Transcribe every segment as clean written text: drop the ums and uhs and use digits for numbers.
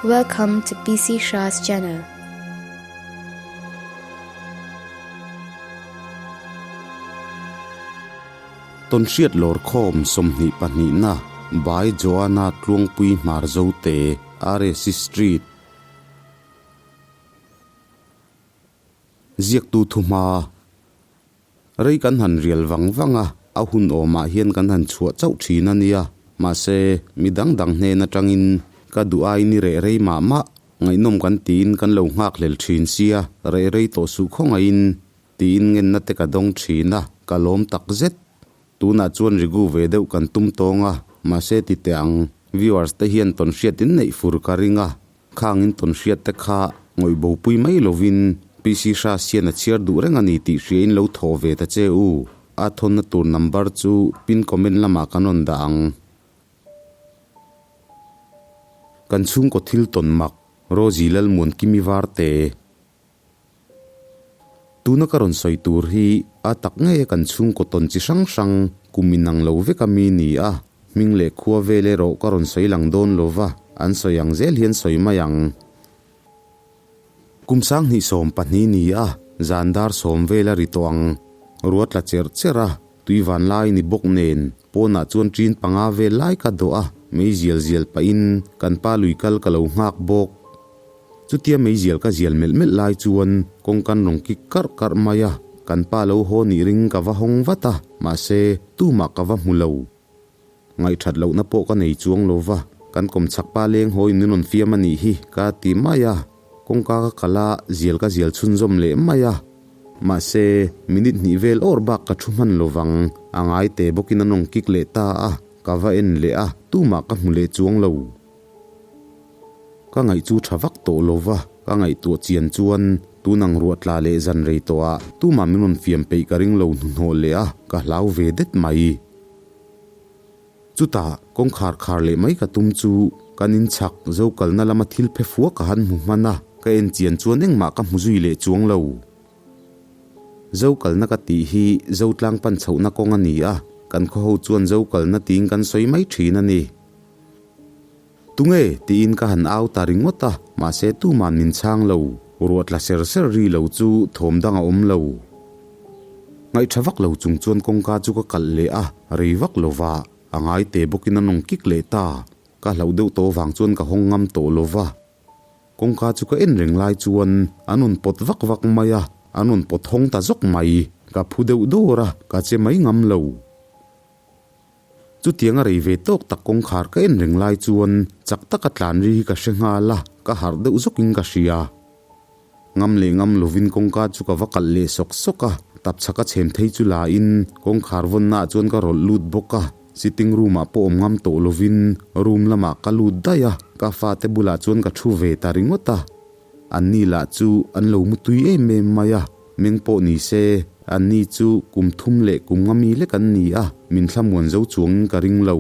Welcome to PC Shah's channel. Tawnhriat lawrkhawm 22 na by Joanna Tluangpui Hmarzote, RAC Street. Ziaktu thuhma Rei kan han rial vang vang a, a hun awmah hian kan han chhuah chauh thin a nia. Mahse, mi dang dang hnen atangin ka duh aiin i reh rei mah mah, ngaihnawm kan tiin kan lo nghak hlel thin sia, reh rei tawh suh khawngaihin tiin ngenna te ka dawng thin a, ka lawm tak zet. Tunah chuan rigu ve deuh kan tum tawng a, mahse ti teh ang, viewers te hian tawnhriat in neih fur ka ring a, Khangin tawnhriat te kha ngawih bopui mai lovin PC Hras hian a chhiar duh reng a ni tih hriain lo thawh ve ta che u. A thawnna tur number chu pin comment lamah kan rawn dah ang. Kan chhungkaw thil tawn mak, Rosie Lalmuankimi Varte. Tuna ka rawn sawi tur hi a tak ngei a kan chhungkaw tawn chi hrang hrang kum inang lo vek a mi ni a, hming leh khua vel erawh ka rawn sawi lang dawn lo va, an sawi ang zel hian sawi mai ang. Kum 2012 ni a, zan dar sawm vel a ri tawh ang. Ruat tla cherh cherh a, tui van lai ni bawk nen pawnah chuan ṭin panga vel lai ka dawh a, mei zial zial pahin kan pa lui kal ka lo nghak bawk. Chutia meizial ka zial melh melh lai chuan kawngkan rawn kik karh karh mai a, kan pa lo haw nih ring ka va hawng vat a, mahse tumah ka va hmu lo. Ngaihthat lohna pawh ka nei chuang lo va, kan kawmchhak pa leng haw in min rawn fiam a nih hi ka ti mai a, kawngka ka kal a, zial ka zial chhunzawm leh mai a. Mahse minute hnih vel awr bak ka thu hman lo vang, a ngai te bawkin an rawn kik leh ta a, ka va en leh a, tumah ka hmu leh chuang lo. Ka ngaih chu tha vak tawh lo va, ka ngaihtuah chian chuan tunang ruah tla leh zan rei tawh ah tumah min rawn fiam peih ka ring lo hnuhnawh leh a, ka hlau ve det mai. Chutah kawngkhar khar leh mai ka tum chu kan inchhak zo kalna lama thil phe fua ka han hmu hman a, ka en chian chuan engmah ka hmu zui leh chuang lo. Zo kalna ka tih hi zo tlang pan chhohna kawng a ni a, kan khaw ho chuan zo kalna tiin kan sawi mai thin a ni. Tunge? tiin ka han au ta ringawt a, mahse tuman min chhang lo. Ruah tla ser ser ri lo chu thawm dang a awm lo. Ngaihtha vak lo chung chuan kawngka chu ka kalh leh a, rei vak lo va, a ngai te bawkin a nawng kik leh ta. Ka hlauh deuh tawh vang chuan ka hawng ngam tawh lo va. Kawngka chu ka en reng lai chuan an rawn pawt vak vak mai a, an rawn pawt hawng ta zawk mai. Ka phu deuh dawr a, ka che mai ngam lo. Chutiang a rei ve tawk tak kawngkhar ka en reng lai chuan chak taka tlan ri hi ka hre nghal a, ka harh deuh zawkin ka hria. Ngam leh ngam lovin kawngka chu ka va kalh leh sawk sawk a, tapchhak a chhem thei chu la in kawngkhar vawnna ah chuan ka rawlh lut bawk a, sitting room ah pawh awm ngam tawh lovin room lamah ka lut daih a, ka fate bulah chuan ka thu ve ta ringawt a. Anni lah chu an lo mu tui em em mai a, meng pawh ni se, anni chu kum thum leh kum nga mi lek an ni a, min thlamuan zo chuangin ka ring lo.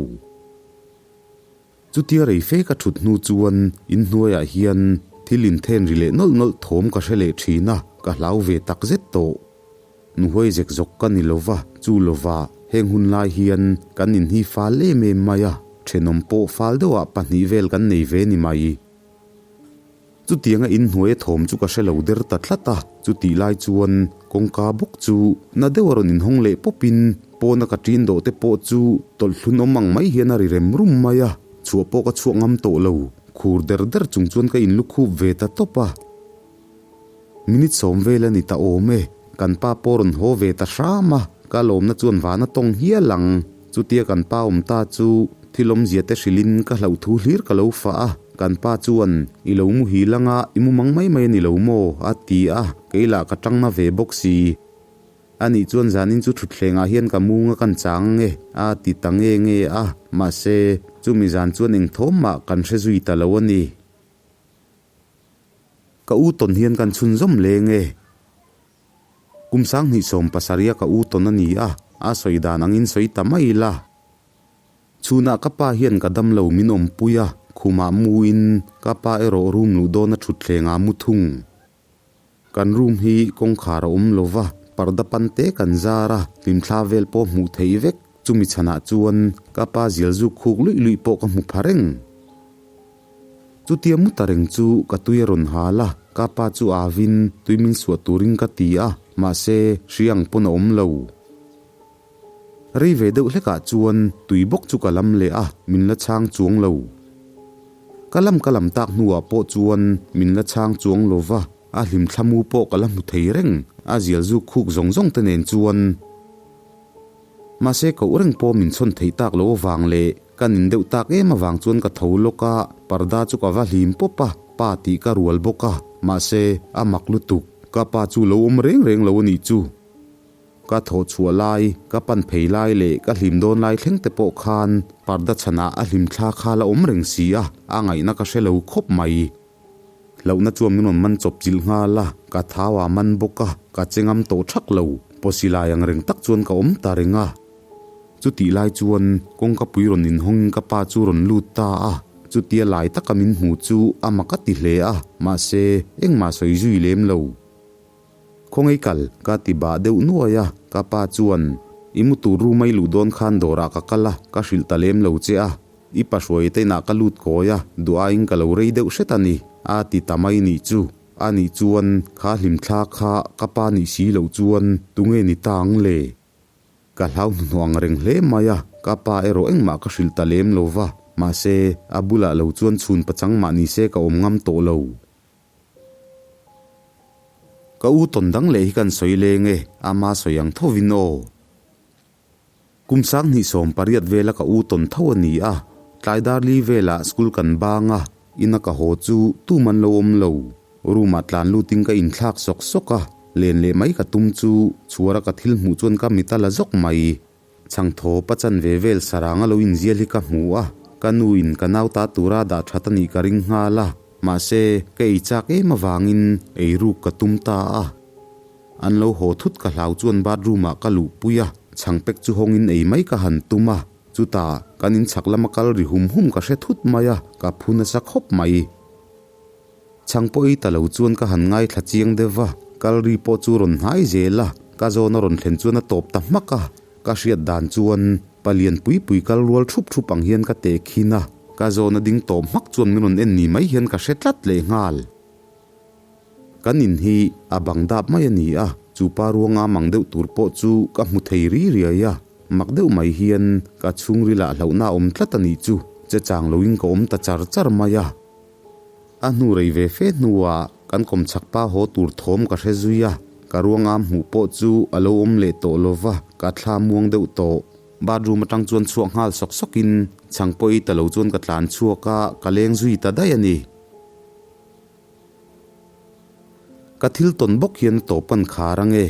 Chutia rei fe ka thut hnu chuan inhnuaiah hian thil inthen ri leh nawlh nawlh thawm ka hre leh thin a, ka hlau ve tak zet tawh. Nuhuai zek zawk ka ni lo va, chu lova heng hun lai hian kan inhi fal em em mai a, thenawm pawh fal deuhah pahnih vel kan nei ve ni mai. Chutianga inhnuaia thawm chu ka hre lo der ta tlat a, chutih lai chuan kawngka bawk chu na deuh a rawn inhawng leh pawpin pawna ka ṭin dawh te pawh chu tawlh hlun awm ang mai hian a ri rem rum mai a, chhuah pawh ka chhuah ngam tawh lo, khur der der chung chuan ka inlukhup ve ta tawp a. Minute sawm vel a ni ta awm e, kan pa pawh rawn haw ve ta hram a, ka lawmna chuan van a tawng hial ang. Chutia kan pa awm ta chu thil awmzia te hrilhin ka hlauh thu hlir ka lo fah a, kan pa chuan, I lo muhil anga i mu mang mai mai a ni lo maw? a ti a, kei lah ka tangna ve bawk si. Anih chuan zanin chu thutthlengah hian ka mung a kan chang nge? a ti ta nge nge a, mahse, chumi zan chuan eng thawm mah kan hre zui ta lo a ni. Ka u tawn hian kan chhunzawm leng e. Kum 2017 a ka u tawn a ni a, a sawi dan angin sawi ta mai ila. Chhunah ka pa hian ka dam lo min awmpui a, khumah mu in ka pa erawh room luh dawn a thutthleng ah mu thung. Kan room hi kawngkhar a awm lo va, parda pan te kan zar a, hlimthla vel pawh hmuh theih vek. Chumi chhanah chuan ka pa zial zuk khuk luih luih pawh ka hmu pha reng. Chutia mu ta reng chu ka tui a rawn hal a, ka pa chu avin tui min suah turin ka ti a, mahse hri ang pawn a awm lo. Rei ve deuh hlekah chuan tui bawk chu ka lam leh a, min la chhang chuang lo. Ka lam ka lam tak hnuah pawh chuan min la chhang chuang lo va, a hlimthla mu pawh ka la hmu thei reng, a zial zuk khuk zawng zawng te nen chuan. Mahse koh reng pawh min chhawn theih tak lo avang leh ka nin deuh tak em avang chuan ka tho lawk a, parda chu ka va hlim pawp a, pa tih ka rual bawk a, mahse a mak lutuk, ka pa chu lo awm reng reng lo a nih chu. Ka thawh chhuah lai, ka pan phei lai leh ka hlim dawn lai thleng te pawh khan parda chhanah a hlim thla kha la awm reng si a, a ngaihna ka hre lo khawp mai. Hlauhna chuan min rawn man chawp chilh nghal a, ka thau a man bawk a, ka che ngam tawh thak lo, pawsi lai ang reng tak chuan ka awm ta reng a. Chutih lai chuan kawngka pui rawn inhawngin ka pa chu rawn lut ta a, chutia lai taka min hmu chu a mak a ti hle a, mahse engmah sawi zui lem lo. Khawngaih kal, ka ti bah deuh nuai a, ka pa chuan, I mu tur room a i luh dawn khan dawrah ka kal a, ka hrilh ta lem lo che a, i pa hruai te inah ka lut kawi a, duh aiin ka lo rei deuh hret a ni, a ti ta mai nih chu. A nih chuan, kha hlimthla kha ka pa nih si loh chuan tunge ni ta ang le? Ka hlau hnuhnawh ang reng hle mai a, ka pa erawh engmah ka hrilh ta lem lo va, mahse, a bulah lo chuan chhun pachang mah ni se ka awm ngam tawh lo. Ka u tawn dang leh hi kan sawi leng e, ama sawi ang thovin aw. Kum 2018 vela ka u tawn tho a ni a, tlai dar li velah school kan bang a, ina ka haw chu tum an lo awm lo. Room ah tlan lutin ka inthlak sawk sawk a, len leh mai ka tum chu chhuara ka thil hmuh chuan ka mit a la zawk mai. Chhangthaw pa chanve vel sarang a lo inzial hi ka hmu a, ka nu in ka nau ta tura dah that a nih ka ring nghal a, mahse ka ei chak em avangin ei ruk ka tum ta a. An lo haw thut ka hlau chuan bathroom ah ka luh pui a, chhangpek chu hawngin ei mai ka han tum a, chutah kan inchhak lama kal ri hum hum ka hre thut mai a, ka phu nasa khawp mai. Chhang pawh ei ta lo chuan ka han ngaithla chiang deuh va, kal ri pawh chu rawn hnai zel a, ka zawn a rawn thlen chuan a tawp ta hmak a, ka hriat dan chuan palian pui pui kal rual thup thup ang hian ka teh khin a, ka zawn a ding tawp hmak chuan min rawn en ni mai hian ka hre tlat leh nghal. Kan in hi a bang dap mai a ni a, chu pa ruanga mang deuh tur pawh chu ka hmu thei ri riai a, mak deuh mai hian ka chhungril ah hlauhna a awm tlat a nih chu, che chang loin ka awm ta char char mai a. A hnu rei ve fe hnuah kan kawmchhak pa haw tur thawm ka hre zui a, ka ruangam hmuh pawh chu a lo awm leh tawh lo va, ka thla muang deuh tawh. Bathroom atang chuan chhuak nghal sawk sawkin chhang pawh ei ta lo chuan ka tlan chhuak a, ka leng zui ta daih a ni. Ka thil tawn bawk hian a tawp an khar ange.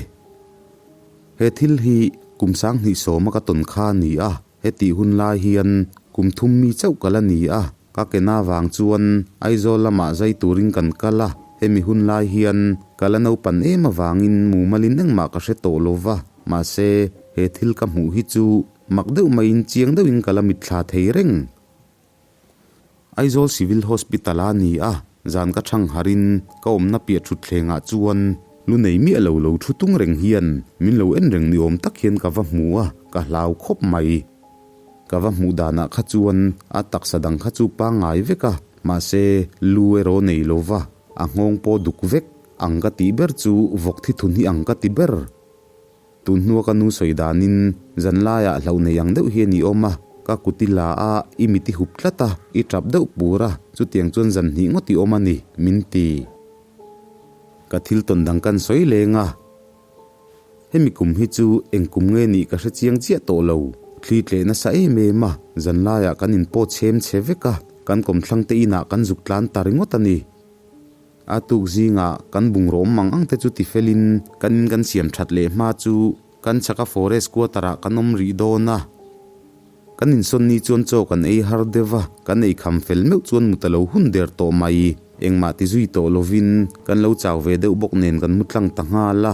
He thil hi kum 2010 a ka tawn kha a ni a. Hetih hun lai hian kum thum mi chauh ka la ni a, ka kena vang chuan Aizawl lamah zai turin kan kal a, hemi hun lai hian ka la naupan em avangin mumalin engmah ka hre tawh lo va, mahse he thil ka hmuh hi chu mak deuh maiin chiang deuhin ka la mitthla thei reng. Aizawl Civil Hospital a ni a, zan ka thang harin ka awmna piah thutthlengah chuan lu nei miah lo lo thu tung reng hian min lo en reng ni awm tak hian ka va hmu a, ka hlau khawp mai. Ka va hmuh danah kha chuan a taksa dang kha chu pangngai vek a, mahse lu erawh nei lo va, a nghawng pawh duk vek ang ka tih ber chu vawk thi thun hi ang ka ti ber. Tun hnua ka nu sawi danin zan laiah hlauh nei ang deuh hi a ni awm a, ka kut i la a, i mit i hup tlat a, i tap deuh pur a, chutiang chuan zan hnih ngawt i awm a ni, min ti. Ka thil tawn dang kan sawi leng a, hemi kum hi chu eng kum nge nih ka hre chiang chiah tawh lo, thli tleh nasa em em a, zan laiah kan inpawt chhem chhe vek a, kan kawmthlang te inah kan zuk tlan ta ringawt a ni. A tuk zingah kan bungraw awm mang ang te chu tifelin kan in kan siam that leh hma chu kan chhaka forest quarter ah kan awm rih dawn a. Kan insawn ni chuan chaw kan ei har deuh a, kan ei kham fel meuh chuan mut a lo hun der tawh mai. Engmah ti zui tawh lovin kan lo chau ve deuh bawk nen kan mu tlang ta nghal a.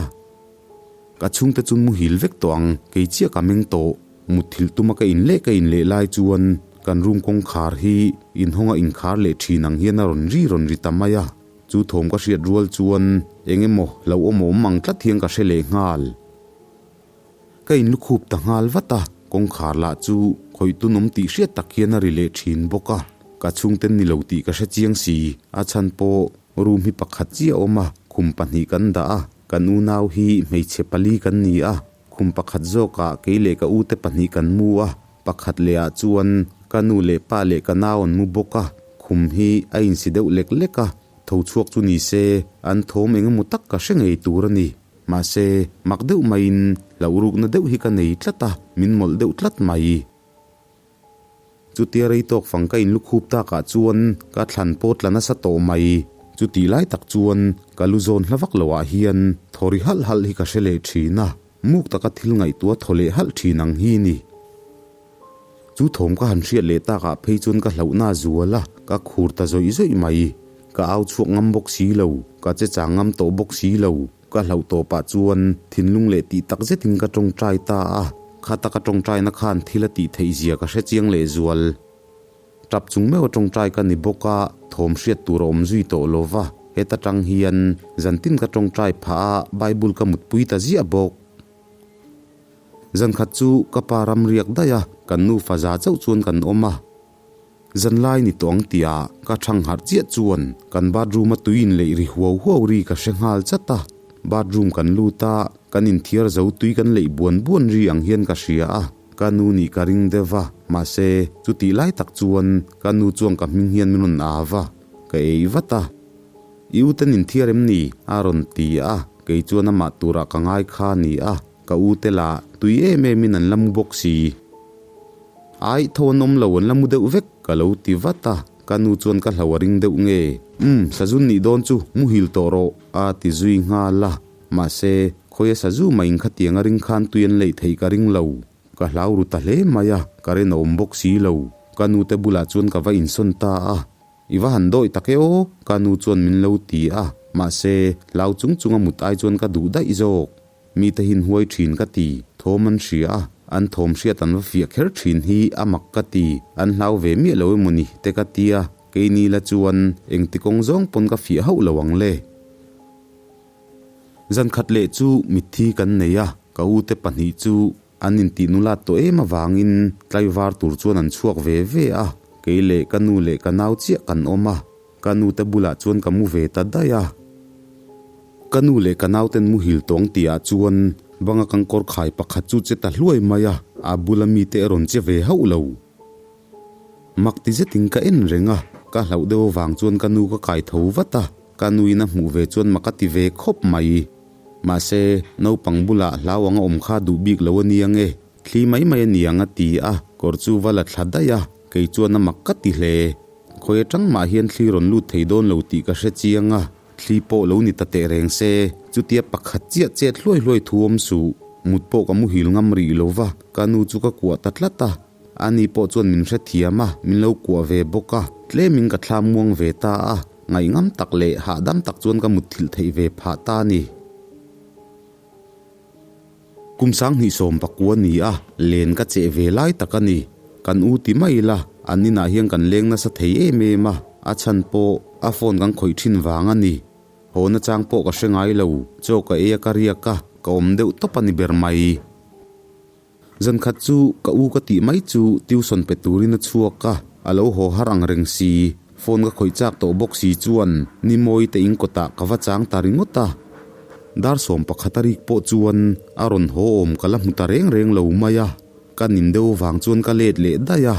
Ka chhungte chu muhil vek tawh ang, kei chiah ka meng tawh. Mutthilh tuma ka in leh ka in leh lai chuan kan room kawngkhar hi inhawnga inkhar leh thin ang hian a rawn ri rawn ri ta mai a. Chu thawm ka hriat rual chuan eng emaw hlauhawm awm ang tlat hian ka hre leh nghal. Ka in lukhup ta nghal vat a, kawngkhar lah chu khawih tunawm tih hriat tak hian a ri leh thin bawk a. Ka chhungten ni lo tih ka hre chiang si. A chhan pawh room hi pakhat chiah a awm a, khum pahnih kan dah a. Kan unau hi hmeichhe pali kan ni a, khum pakhat zawkah kei leh ka ute pahnih kan mu a, pakhat lehah chuan ka nu leh pa leh ka nau an mu bawk a, khum hi a insi deuh lek lek a, tho chhuak chu ni se an thawm eng emaw tak ka hre ngei tur a ni. Mahse, mak deuh maiin hlauh rukna deuh hi ka nei tlat a, min mawlh deuh tlat mai. Chutia rei tawk fang ka inlukhup takah chuan ka thlan pawh tla nasa tawh mai. Chutih lai tak chuan ka lu zawn hla vak loah hian thaw ri halh halh hi ka hre leh thin a, muk taka thil ngaihtuah thaw leh halh thin ang hi ni. Chu thawm ka han hriat leh takah phei chuan ka hlauhna a zual a, ka khur ta zawih zawih mai. Ka au chhuak ngam bawk si lo, ka che chang ngam tawh bawk si lo. Ka hlauh tawpah chuan thinlung leh tih tak zetin ka tawngtai ta a, khata ka tawngtaina khan thil a tih theih zia ka hre chiang leh zual. Tap chung meuh a tawngtai ka ni bawk a, thawm hriat tur a awm zui tawh lo va, heta tang hian zantin ka tawngtai phah a, Bible ka mutpui ta ziah bawk. Zankhat chu ka pa ram riak daih a, kan nufa za chauh chuan kan awm a. Zanlai ni tawh ang tia ka thang harh chiah chuan kan bathroom a tui in leih ri huau huau ri ka hre nghal chat a. Bathroom kan lut a, kan inthiar zo tui kan leih buan buan ri ang hian ka hria a, ka nu nih ka ring deuh va, mahse chutih lai tak chuan ka nu chuan ka hming hian min rawn au va, ka ei vat a. I u ten inthiar em ni? a rawn ti a, kei chuan amah turah ka ngai kha a ni a, ka u te lah tui em em in an la mu bawk si. Aih, tho an awm lo, an la mu deuh vek, ka lo ti vat a, ka nu chuan ka hlo a ring deuh nge? Umm, sazun nih dawn chu, muhil tawh rawh, a ti zui nghal a, mahse, khawia sazu mah in khatiang a ring khan tui an leih theih ka ring lo, ka hlau ru ta hle mai a, ka rin a awm bawk si lo, ka nu te bulah chuan ka va insawn ta a. I va han dawi tak e aw, ka nu chuan min lo ti a, mahse, hlau chung chung a mut ai chuan ka duh daih zawk. Mite hin huai thin ka ti, thawm an hria a, an thawm hriat an va fiah kher thin hi a mak ka ti, an hlau ve miah lo emaw ni te ka ti a, keini la chuan engti kawng zawng pawn ka fiah hauh lo ang le. Zan khat leh chu mitthi kan nei a, ka u te pahnih chu an intih nulat tawh em avangin tlaivar tur chuan an chhuak ve ve a, kei leh ka nu leh ka nau chiah kan awm a, Ka nu te bulah chuan ka mu ve ta daih a. Ka nu leh ka nauten muhil tawng tihah chuan banga kan kawr khai pakhat chu che ta hluai mai a, a bula mite a rawn che ve hauh lo. Mak ti zetin ka en reng a, ka hlauh deuh avang chuan ka nu ka kai tho vat a, ka nuin a hmuh ve chuan mak a ti ve khawp mai. Mahse, naupang bulah hlau anga awm kha duh bik lo a nia nge, thli mai mai a niang a ti a, kawr chu va la thla daih a, kei chuan a mak ka ti hle. Khawi atang mah hian thli rawn lut thei dawn lo tih ka hre chiang a, thli pawh lo ni ta teh reng se, chutia pakhat chiah chet hluai hluai thu awm suh. Mut pawh ka muhil ngam rih lo va, ka nu chu ka kuah ta tlat a. Ani pawh chuan min hrethiam a, min lo kuah ve bawk a, tlemin ka thla muang ve ta a, ngaihngam tak leh hahdam tak chuan ka mutthilh theih ve phah ta a ni. Kum sanghnih sawm pakua ni a, len ka cheh ve lai tak a ni. Kan u ti mai ila, an inah hian kan leng nasa thei em em a, a chhan pawh a phone kan khawih thin vang a ni. Haw nachang pawh ka hre ngai lo, chaw ka ei a ka riak a, ka awm deuh tawp a ni ber mai. Zankhat chu ka u ka tih mai chu tuition pe turin a chhuak a, a lo haw har ang reng si. Phone ka khawih chak tawh bawk si chuan ni mawi te in kawtah ka va chang ta ringawt a. Dar 11 a rik pawh chuan a rawn haw awm ka la hmu ta reng reng lo mai a, ka nin deuh vang chuan ka let leh daih a.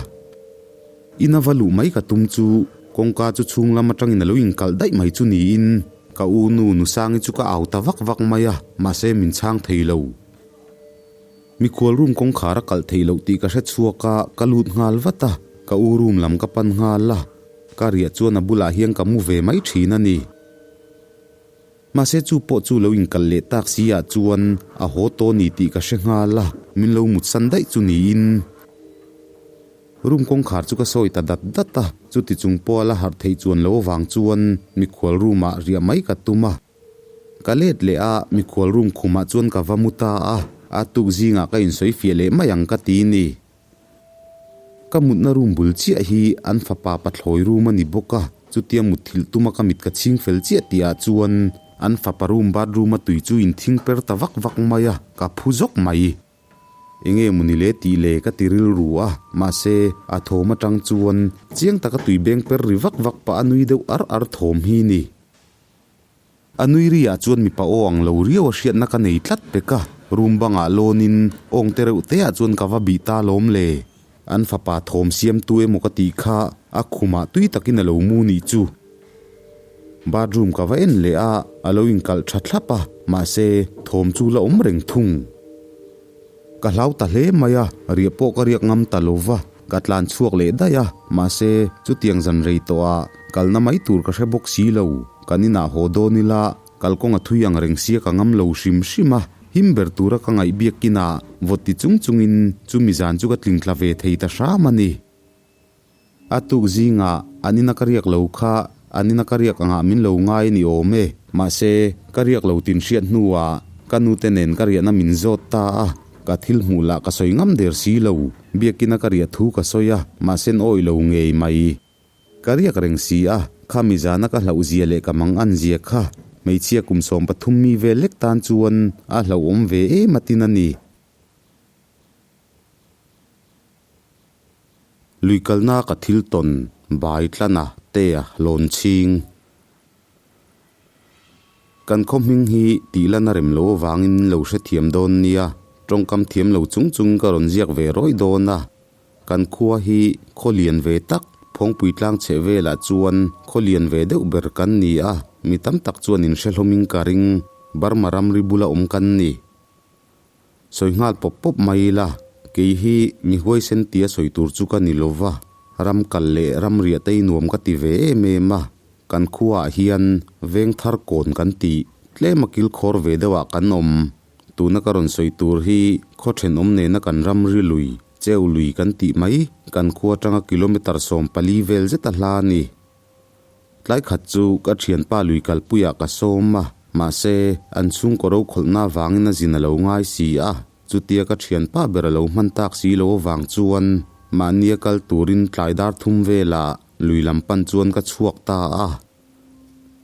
Ina va luh mai ka tum chu kawngka chu chhung lam atangin a lo inkalh daih mai chu niin ka u nu Nusangi chu ka au ta vak vak mai a, mahse min chhang thei lo. Mikhual room kawngkhar a kalh theih loh tih ka hre chhuak a, ka lut nghal vat a, ka u room lam ka pan nghal a, ka riah chuan a bulah hian ka mu ve mai thin a ni. Mahse chu pawh chu lo inkalh leh tak si ah chuan a haw tawh ni tih ka hre nghal a, min lo mutsan daih chu niin. Room kawngkhar chu ka sawi ta dat dat a, chuti chung pawh a la harh theih chuan lo avang chuan mikhual room ah riah mai ka tum a. Ka let leh a, mikhual room khumah chuan ka va mu ta a, a tuk zingah ka insawi fiah leh mai ang ka ti ni. Ka mutna room bul chiah hi an fapa pathlawi room a ni bawk a, chutia mutthilh tuma ka mit ka chhing fel chiah tihah chuan an fapa room bathroom a tui chu inthing per ta vak vak mai a, ka phu zawk mai. Enge mawni le tih le ka ti rilru a, mahse a thawm atang chuan chiang taka tui beng per ri vak vak pah a nui deuh ar ar thawm hi ni. A nui ri ah chuan mipa aw ang lo riau a hriatna ka nei tlat pek a, room bangah lawnin awng te reuh te ah chuan ka va bih ta lawm le. An fapa thawm siamtu emaw ka tih kha a khumah tui takin a lo mu nih chu. Bathroom ka va en leh a, a lo inkalh tha thlap a, mahse thawm chu la awm reng thung. Ka hlau ta hle mai a, riah pawh ka riak ngam ta lo va, ka tlan chhuak leh daih a, mahse chutiang zan rei tawh ah kalna mai tur ka hre bawk si lo, kan inah haw dawn ila kalkawng a thui ang reng sia ka ngam lo hrim hrim a, him ber tura ka ngaih biak inah vawt ti chung chungin chumi zan chu ka tling tla ve thei ta hram a ni. A tuk zingah an ina ka riak lo kha an ina ka riak angah min lo ngai a ni awm e. Mahse, ka riak lo tin hriat hnuah ka nute nen ka riahna min zawt ta a, ka thil hmuh lah ka sawi ngam der si lo. Biakina ka riah thu ka sawi a, mahse an awih lo ngei mai. Ka riak reng si a, kha mi zana ka hlauh zia leh ka mang an zia kha hmeichhia kum 13 mi vel lek tan chuan a hlauhawm ve em a tin a ni. Lui kalna ka thil tawn bai tlana tea lawn chhing. Kan khaw hming hi tih lan a rem lo avangin lo hrethiam dawn nia, tawngkam thiam lo chung chung ka rawn ziak ve rawih dawn a. Kan khua hi khaw lian ve tak, Phawngpui tlang chheh velah chuan khaw lian ve deuh ber kan ni a, mi tam tak chuan in hre hlawmin ka ring, Burma ramri bula awm kan ni. Sawi nghal pawp pawp mai ila, kei hi mi huaisen tia sawi tur chu ka ni lo va, ram kal leh ram riah te hi nuam ka ti ve em em a, kan khuaah hian veng thar kawn kan tih tlem a kil khawr ve deuhah kan awm. Tuna ka rawn sawi tur hi khaw thenawm nena kan ram ri lui, cheu lui kan tih mai, kan khua atanga kilometre 14 vel zet a hla a ni. Tlai khat chu ka thianpa lui kalpuiah ka sawm a, mahse, an chhungkaw rokhawlhna avangin a zin a lo ngai si a, chutia ka thianpa ber a lo hman tak si lo avang chuan mahnia kal turin tlai dar thum velah lui lam pan chuan ka chhuak ta a.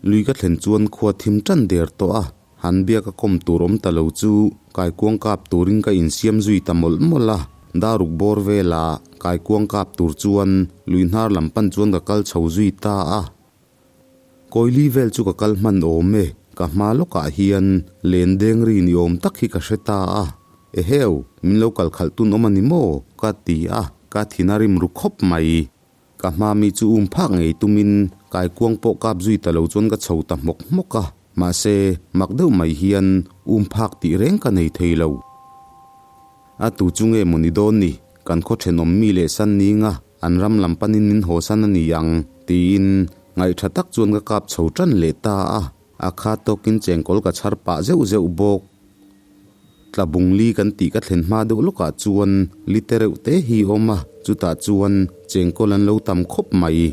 Lui ka thlen chuan khua thim tan der tawh a, han biak a kawm tur awm ta lo chu kaikuang kap turin ka insiam zui ta mawlh mawlh a, daruk bawr vela kaikuang kap tur chuan lui hnar lam pan chuan ka kal chho zui ta a. Kawili vel chu ka kal hman awm e, ka hma lawkah hian len deng ri ni awm tak hi ka hre ta a, Eheu, min lo kal khalh tun awm a ni maw? ka ti a, ka thin a rim ru khawp mai. Ka hma mi chu um phak ngei tumin kaikuang pawh kap zui ta lo chuan ka chho ta hmawk hmawk a, mahse mak deuh mai hian um phak tih reng ka nei thei lo. A tu chu nge maw ni dawn ni, kan khaw thenawm mi leh san ninga an ram lam panin min haw san a ni ang tiin ngaihṭha tak chuan ka kap chho ṭan leh ta a, a kha tawkin chengkawl ka chhar pah zeuh zeuh bawk. Tla bung li kan tih ka thlen hma deuh lawkah chuan li te reuh te hi a awm a, chutah chuan chengkawl an lo tam khawp mai.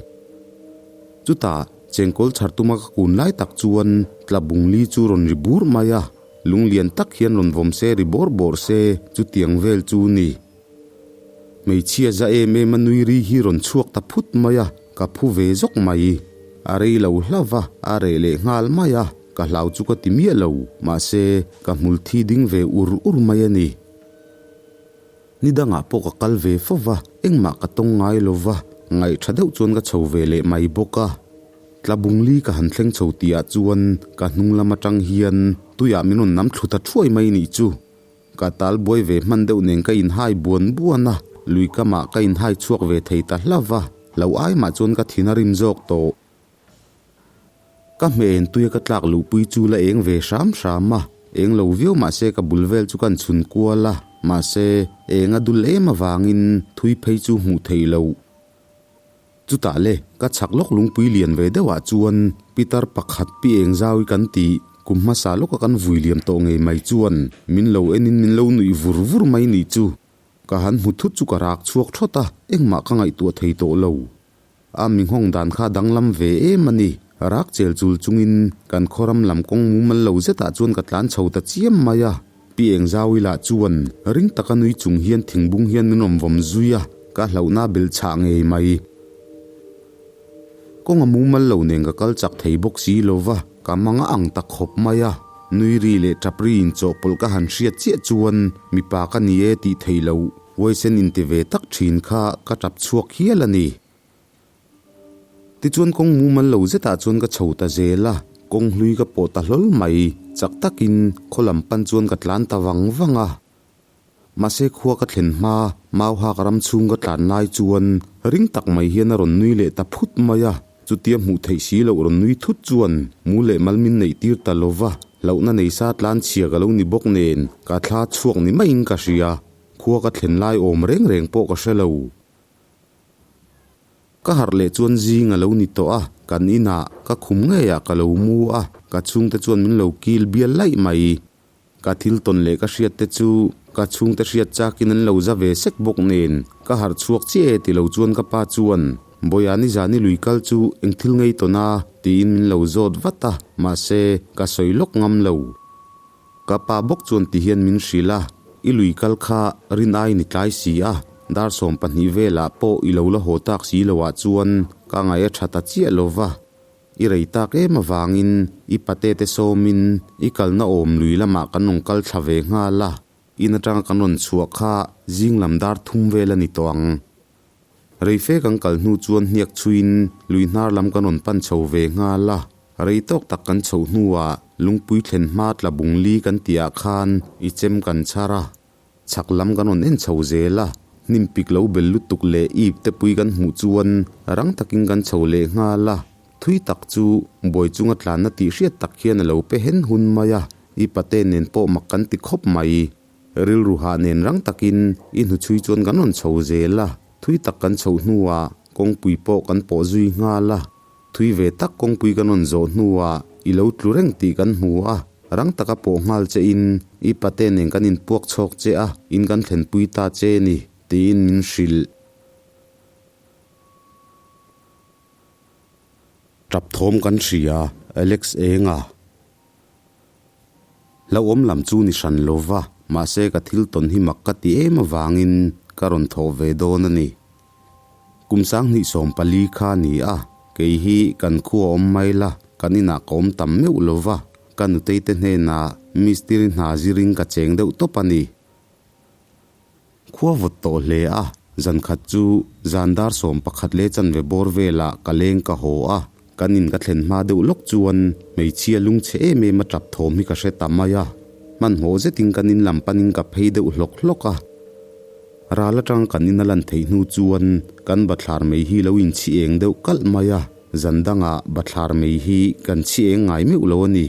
Chutah chengkawl chhar tuma ka kun lai tak chuan tla bung li chu rawn ri bur mai a, lung lian tak hian rawn vawm se ri bawr bawr se chutiang vel chu ni. Hmeichhia za em em a nui ri hi rawn chhuak ta phut mai a, ka phu ve zawk mai. A rei lo hlauh a, a reh leh nghal mai a. Ka hlau chu ka ti miah lo, mahse ka hmul thi ding ve ur ur mai a ni. Ni dangah pawh ka kal ve fo va, engmah ka tawng ngai lo va, ngaih tha deuh chuan ka chho ve leh mai bawk a. Tlabungli ka han thleng chho tihah chuan ka hnung lam atang hian tuiah min rawn nam thlu ta thuai mai nih chu. Ka tal buai ve hman deuh nen ka inhai buan buan a, lui kamah ka inhai chhuak ve thei ta hlauh va, lo ai mah chuan ka thin a rim zawk tawh. Ka hmeh tuia ka tlak luhpui chu la eng ve hram hram a, eng lo viau mahse ka bul vel chu kan chhun kual a, mahse eng a dul em avangin thui phei chu hmuh theih loh. Chutah le, ka chhak lawk lungpui lian ve deuhah chuan Pitar pakhat pi eng zau i kan tih, kum hmasa lawka kan vui liam tawh ngei mai chuan min lo enin min lo nuih vur vur mai nih chu. Ka han hmu thut chu ka rak chhuak thawt a, engmah ka ngaihtuah thei tawh lo. A mi nghawng dan kha danglam ve em a ni. Rak chel chul chungin kan khawram lam kawng mumal lo zetah chuan ka tlan chho ta chiam mai a. Pi Engzau ila chuan ring taka nui chung hian thingbung hian min rawn vawm zui a, ka hlauhna bel chhah ngei mai. Kawng a mumal lo nen ka kal chak thei bawk si lo va, ka mang a ang ta khawp mai a. Nui ri leh tap ri inchawhpawlh ka han hriat chiah chuan mipa ka ni e tih theih loh huaisen inti ve tak thin kha ka tap chhuak hial a ni. Tichuan kawng mumal lo zetah chuan ka chho ta zel a, kawng hlui ka pawh ta hlawl mai, chak takin khaw lam pan chuan ka tlan ta vang vang a. Mahse khua ka thlen hma, Mauhak ram chhung ka tlan lai chuan ring tak mai hian a rawn nui leh ta phut mai a, chutia hmuh theih si loh rawn nui thut chuan mu leh mal min neih tir ta lo va, hlauhna nei sa tlan chhia ka lo ni bawk nen ka thla chhuak ni maiin ka hria, khua ka thlen lai awm reng reng pawh ka hre lo. Ka harh leh chuan zing a lo ni tawh a, kan inah ka khum ngeiah ka lo mu a, ka chhungte chuan min lo kil bial laih mai. Ka thil tawn leh ka hriat te chu ka chhungte hriat chakin an lo za ve sek bawk nen ka harh chhuak chiah e ti lo chuan ka pa chuan, Bawiha nizan i lui kal chu eng thil ngei tawn a? tiin min lo zawt vat a, mahse ka sawi lawk ngam lo. Ka pa bawk chuan ti hian min hrilh a, I lui kal kha rin aiin i tlai si a, dar 12 velah pawh i lo la haw tak si lo ah chuan ka ngaih a tha ta chiah lo va, i rei tak em avangin i pate te sawmin i kalna awm lui lamah kan rawn kal thla ve nghal a, in atanga kan rawn chhuah kha zing lam dar thum vel a ni tawh ang. Rei fe kan kal hnu chuan hniak chhuiin lui hnar lam kan rawn pan chho ve nghal a, rei tawk tak kan chhoh hnuah lungpui thlen hma tla bung li kan tihah khan i chem kan chhar a, chhak lam kan rawn en chho zel a, hnim pik lo bel lutuk leh ip te pui kan hmuh chuan rang takin kan chho leh nghal a, thui tak chu buai chunga tlanna tih hriat tak hian a lo pe hen hun mai a, i pate nen pawh mak kan ti khawp mai. Rilru hah nen rang takin i hnuchhui chuan kan rawn chho zel a, thui tak kan chhoh hnuah kawngpui pawh kan pawh zui nghal a. Thui ve tak kawngpui kan rawn zawh hnuah i lo tlu reng tih kan hmu a, rang taka pawh nghal che in i pate nen kan inpuak chhawk che a, in kan thlenpui ta che ni, tiin min hrilh. Tap thawm kan hria, Alex Enga. Hlauhawm lam chu ni hran lo va, mahse ka thil tawn hi mak ka ti em avangin ka rawn thawh ve dawn a ni. Kum 2014 kha a ni a, kei hi kan khua awm mai la, kan inah ka awm tam meuh lo va, ka nutei te hnenah mistiri hna zirin ka cheng deuh tawp a ni. Khua vawt tawh hle a, zan khat chu zan dar 11 leh chanve bawr velah ka leng ka haw a, kan in ka thlen hma deuh lawk chuan hmeichhia lungchhe em em a tap thawm hi ka hre ta mai a, hmanhmawh zetin kan in lam panin ka phei deuh hlawk hlawk a. Ral atanga kan in a lan theih hnu chuan kan bathlar mei hi lo inchhi eng deuh kalh mai a, zan dangah bathlar mei hi kan chhi eng ngai meuh lo a ni.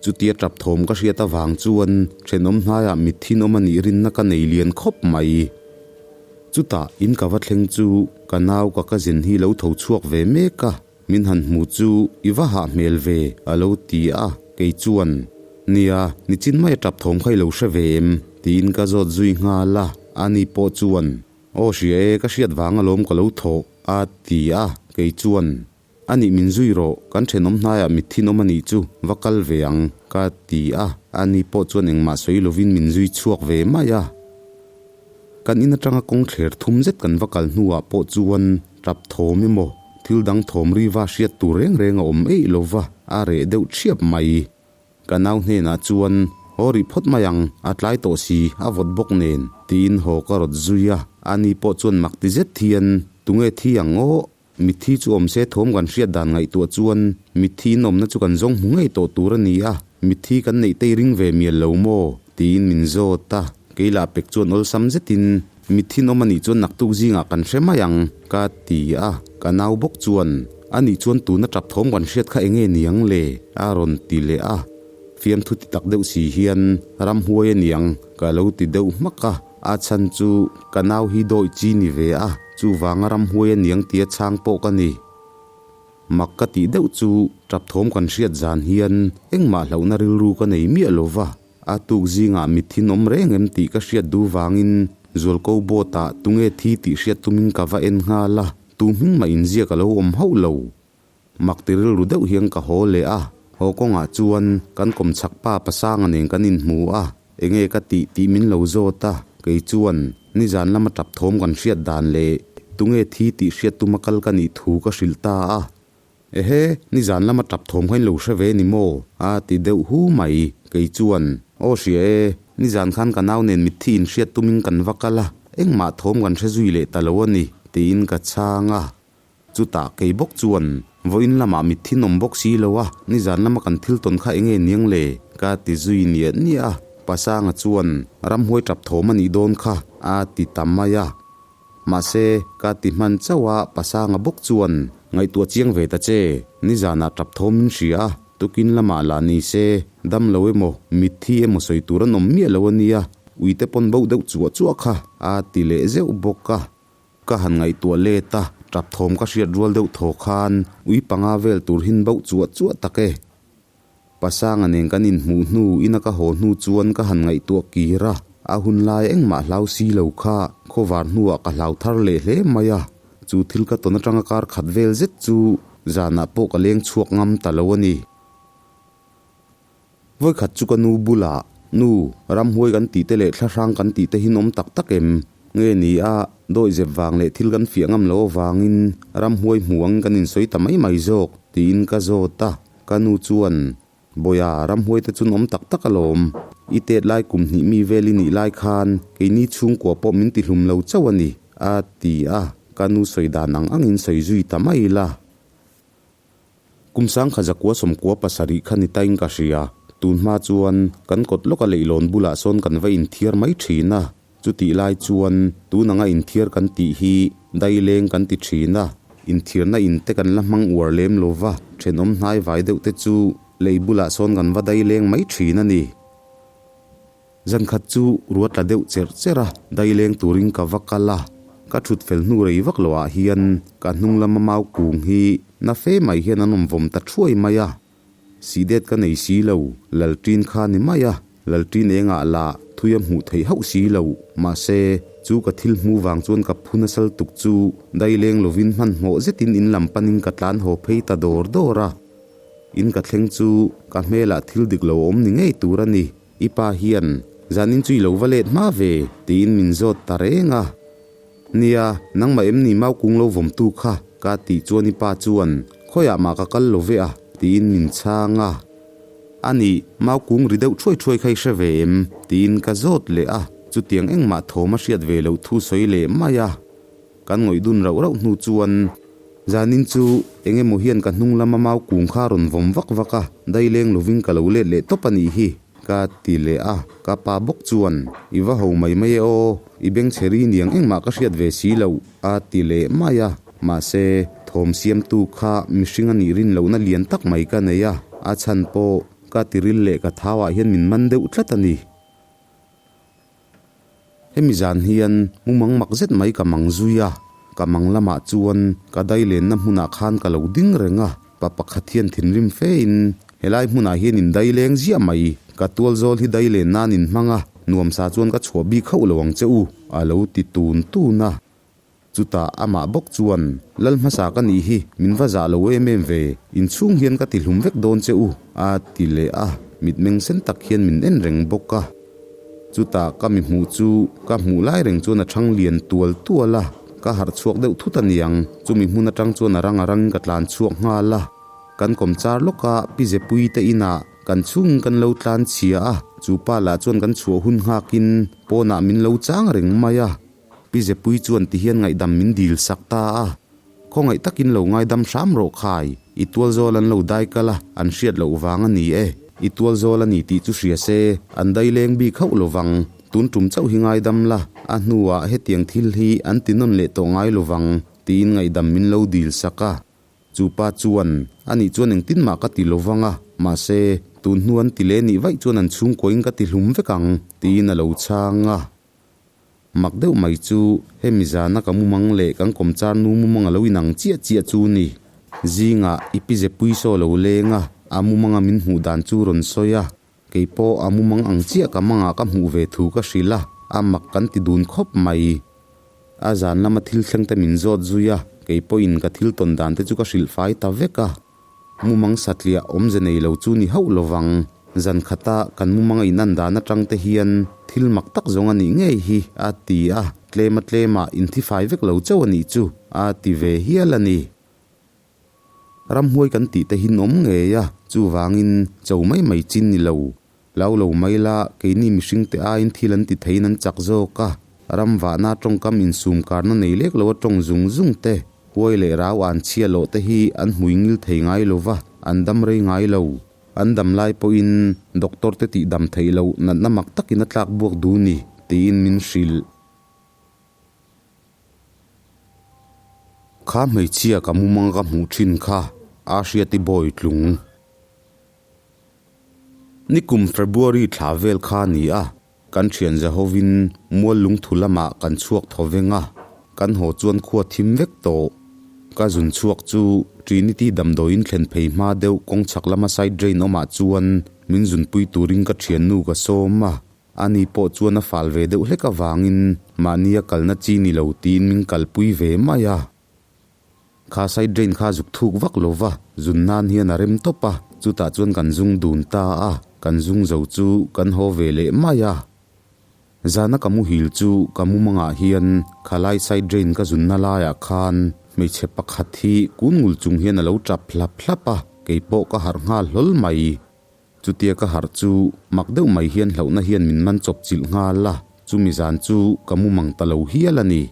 Chutia tap thawm ka hriat avang chuan thenawm hnaiah mitthi nawm a nih rinna ka nei lian khawp mai. Chutah in ka va thleng chu ka nau ka cousin hi lo tho chhuak ve mek a, min han hmu chu i va hah hmel ve a lo ti a, kei chuan, Nia, nichin mai a tap thawm kha i lo hre ve em? tiin ka zawt zui nghal a, ani pawh chuan, Aw hria e, ka hriat vang alawm ka lo thawh a ti a, kei chuan, A nih min zui rawh, kan thenawm hnaiah mitthi nawm a nih chu, va kal ve ang, ka ti a, ani pawh chuan engmah sawi lovin min zui chhuak ve mai a. Kan in atanga kawng thler thum zet kan va kal hnuah pawh chuan tap thawm emaw, thil dang thawm riva hriat tur reng reng a awm eih lova, a reh deuh thiap mai. Ka nau hnenah chuan, Haw rih phawt mai ang, a tlai tawh si, a vawt bawk nen, tiin haw ka rawt zui a, ani pawh chuan mak ti zet hian, Tunge thi ang aw? Mitthi chu awm se thawm kan hriat dan ngaihtuah chuan mitthi in awmna chu kan zawng hmu ngei tawh tur a ni a, mitthi kan neih tei ring ve mial lo maw? tiin min zawt a, kei lah pek chuan awlsam zetin mitthi in awm a nih chuan naktuk zingah kan hre mai ang ka ti a, ka nau bawk chuan a nih chuan tuna tap thawm kan hriat kha enge niang le? a rawn ti leh a, fiamthu ti tak deuh si hian ramhuai a niang ka lo ti deuh hmak a. A chhan chu ka nau hi dawi chi ni ve a, chuvanga ramhuai a niang tia chhang pawh ka ni. Mak ka tih deuh chu tap thawm kan hriat zan hian engmah hlauhna rilru ka nei miah lo va, a tuk zingah mithin awm reng em tih ka hriat duh vangin Zualko boat ah tunge thi tih hriat tumin ka va en nghal a, tu hming mah inziak a lo awm hauh lo. Mak ti rilru deuh hian ka haw leh a, haw kawngah chuan kan kawmchhak pa Pasanga nen kan inhmu a, enge ka tih tih min lo zawt a, kei chuan nizan lama tap thawm kan hriat dan leh tunge thi tih hriat tuma kal ka nih thu ka hrilh ta a. Ehe, nizan lama tap thawm kha in lo hre ve ni maw? a ti deuh hu mai. Kei chuan, Aw hria e, nizan khan ka nau nen mitthi inhriat tumin kan va kal a, engmah thawm kan hre zui leh ta lo a ni, tiin ka chhang a. Chutah kei bawk chuan, Vawiin lamah mitthi nawm bawk si lo a, nizan lama kan thil tawn kha enge niang le? ka ti zui niah niah a. Pasanga chuan, Ramhuai tap thawm a nih dawn kha, a ti ta mai a. Mahse, ka ti hman chauh a, Pasanga bawk chuan, Ngaihtuah chiang ve ta che, nizanah tap thawm min hria a, tukin lamah lah ni se, dam lo emaw, mitthi emaw sawi tur an awm miah lo a nia, uite pawn bo deuh chuah chuah kha, a ti leh zeuh bawk a. Ka han ngaihtuah let a, tap thawm ka hriat rual deuh thaw khan ui panga vel tur hin bauh chuah chuah tak e. Pasanga nen kan inhmuh hnu ina ka haw hnu chuan ka han ngaihtuah kir a, a hun lai engmah hlau si lo kha khawvar hnuah ka hlau thar leh hle mai a, chu thil ka tawn atanga kar khat vel zet chu zanah pawh ka leng chhuak ngam ta lo a ni. Vawikhat chu ka nu bulah, Nu, ramhuai kan tih te leh thlahrang kan tih te hi nawm tak tak em? Nge ni a, dawihzep vang leh thil kan fiah ngam lo avangin ramhuai hmu ang kan insawi ta mai mai zawk, tiin ka zawt a. Ka nu chuan, Bawiha, ramhuai te chu nawm tak tak alawm. I tet lai kum hnih mi vel i nih lai khan keini chhungkua pawh min tihlum lo chauh a ni, a ti a. Ka nu sawi dan ang angin sawi zui ta mai la. Kum sangkha zakua sawmkua pasarih kha ni tain ka hria. Tun hma chuan kan kawt lawka leihlawn bulah sawn kan va inthiar mai thin a. Chutih lai chuan tun anga inthiar kan tih hi daileng kan ti thin a. Inthiarna in te kan la hmang uar lem lo va, thenawm hnai vai deuh te chu lei bulah sawn kan va daileng mai thin a ni. Zankhat chu ruat tla deuh cherh cherh a, daileng turin ka va kal a. Ka thut fel hnu rei vak loh ah hian ka hnung lama mau kung hi na fe mai hian an awm vawm ta thuai mai a. Sihdet ka nei si lo, Lalṭin kha ni mai a, Lalṭin engah lah thui a hmuh theih hauh si lo. Mahse, chu ka thil hmu vang chuan ka phu nasal tuk chu daileng lovin hmanhmawh zetin in lam panin ka tlan haw phei ta dawr dawr a. In ka thleng chu ka hmelah thil dik lo awm ni ngei tur a ni. I pa hian zanin chu i lo va let hma ve tiin min zawt ta reng a. Nia, nangmah em ni mau kung lo vawmtu kha ka tih chuan i pa chuan khawiah mah ka kal lo ve a tiin min chhang a. A nih, mau kung ri deuh thuai thuai kha i hre ve em? tiin ka zawt leh a. Chutiang engmah thawm a hriat ve loh thu sawi leh mai a. Kan ngawih dun rauh rauh hnu chuan zanin chu eng emaw hian ka hnung lama mau kung kha a rawn vawm vak vak a, daileng lovin ka lo let leh tawp a nih hi, ka ti leh a. Ka pa bawk chuan, I va ho mai mai e aw, i bengchhe ri niang engmah ka hriat ve si loh, a ti leh mai a. Mahse, thawm siamtu kha mihring a nih rin lohna lian tak mai ka nei a, a chhan pawh ka tiril leh ka thauah hian min man deuh tlat a ni. Hemi zan hian mumang mak zet mai ka mang zui a, ka mang lamah chuan ka dailenna hmunah khan ka lo ding reng a, pa pakhat hian thinrim fe in helai hmunah hian in daileng ziah mai, ka tual zawl hi dailen nan in hmang a, nuamsa chuan ka chhuah bik hauh lo ang che u, a lo ti tun tun a. Chutah amah bawk chuan, Lal hmasa ka nih hi, min va zah lo em em ve, inchhung hian ka ti hlum vek dawn che u, a ti leh a, mitmeng sen tak hian min en reng bawk a. Chutah ka mi hmuh chu ka hmuh lai reng chuan a thang lian tual tual a, ka harh chhuak deuh thut a niang, chumi hmun atang chuan a rang a rangin ka tlan chhuak nghal a. Kan kawm char lawk a, Pi Zepui te inah kan chhungin kan lo tlan chhia a, chu pa lah chuan kan chhuah hun nghakin pawnah min lo chang reng mai a. Pi Zepui chuan ti hian ngaihdam min dil sak ta a, Khawngaih takin lo ngaidam hram rawh khai, i tual zawl an lo dai kal a, an hriat loh vang a ni e. I tual zawl a ni tih chu hria se, an dai leng bik hauh lo vang, tun tum chauh hi ngaidam la, a hnuah hetiang thil hi an ti nawn leh tawh ngai lo vang, tiin ngaihdam min lo dil sak a. Chu pa chuan, A nih chuan engtin mah ka ti lo vang a, mahse, tun hnu an ti leh nih vaih chuan an chhungkuain ka ti hlum vek ang, tiin a lo chhang a. Mak deuh mai chu hemi zana ka mumang leh kan kawmchar nu mumang a lo inang chiah chiah chu ni. Zingah i pi zepui saw lo leng a, a mumanga min hmuh dan chu rawn sawi a. Kei pawh a mumang ang chiah ka mangah ka hmuh ve thu ka hrilh a, a mak kan ti dun khawp mai. A zan lama thil thleng te min zawt zui a, kei pawhin ka thil tawn dan te chu ka hrilh fai ta vek a. Mumang satliah awmze nei lo chu ni hauh lovang. Zan khata kan mumanga inan dan atang te hian thil mak tak zawng a nih ngei hi a ti a, tlema tlema inthifai vek lo chauh a nih chu a ti ve hial a ni. Ramhuai kan tih te hi an awm ngei a, chuvangin cho mai mai chin ni lo. Hlau lo mai la, keini mihringte aiin thil an ti theiin an chak zawk a, ram vahna tawngkam insum karna nei lek lo a tawng zung zung te, huai leh rau an chhia lawh te hi an hmui ngil thei ngai lo va, an dam rei ngai lo. An dam lai pawhin doctor te tih dam theih loh natna mak takin a tlak buak duh ni, tiin min hrilh. Kha hmeichhia ka mumang ka hmuh thin kha a hriat i bawi tlung. Nikum February thla vel kha a ni a, kan thian Jehovin mual lungthu lamah kan chhuak thaw veng a, kan haw chuan khua thim vek tawh. Ka zun chhuak chu Trinity damdawiin thlen phei hma deuh kawng chhak lama side drain awmah chuan min zunpui turin ka thiannu ka sawm a, Ani pawh chuan a fal ve deuh hlek avangin mahnia kalna chi ni lo tiin min kalpui ve mai a. Kha side drain kha zuk thuk vak lo va, zun nan hian a rem tawp a, chutah chuan kan zung dun ta a, kan zung zo chu kan haw ve leh mai a. Zana ka muhil chu ka mumangah hian khalai side drain ka zunna laiah khan hmeichhe pakhat hi kun ngul chung hian a lo tap hlap hlap a, keipawh ka harh nghal hlawl mai. Chutia ka harh chu mak deuh mai hian hlauhna hian min man chawp chilh nghal a, chumi zan chu ka mu mang ta lo hial a ni.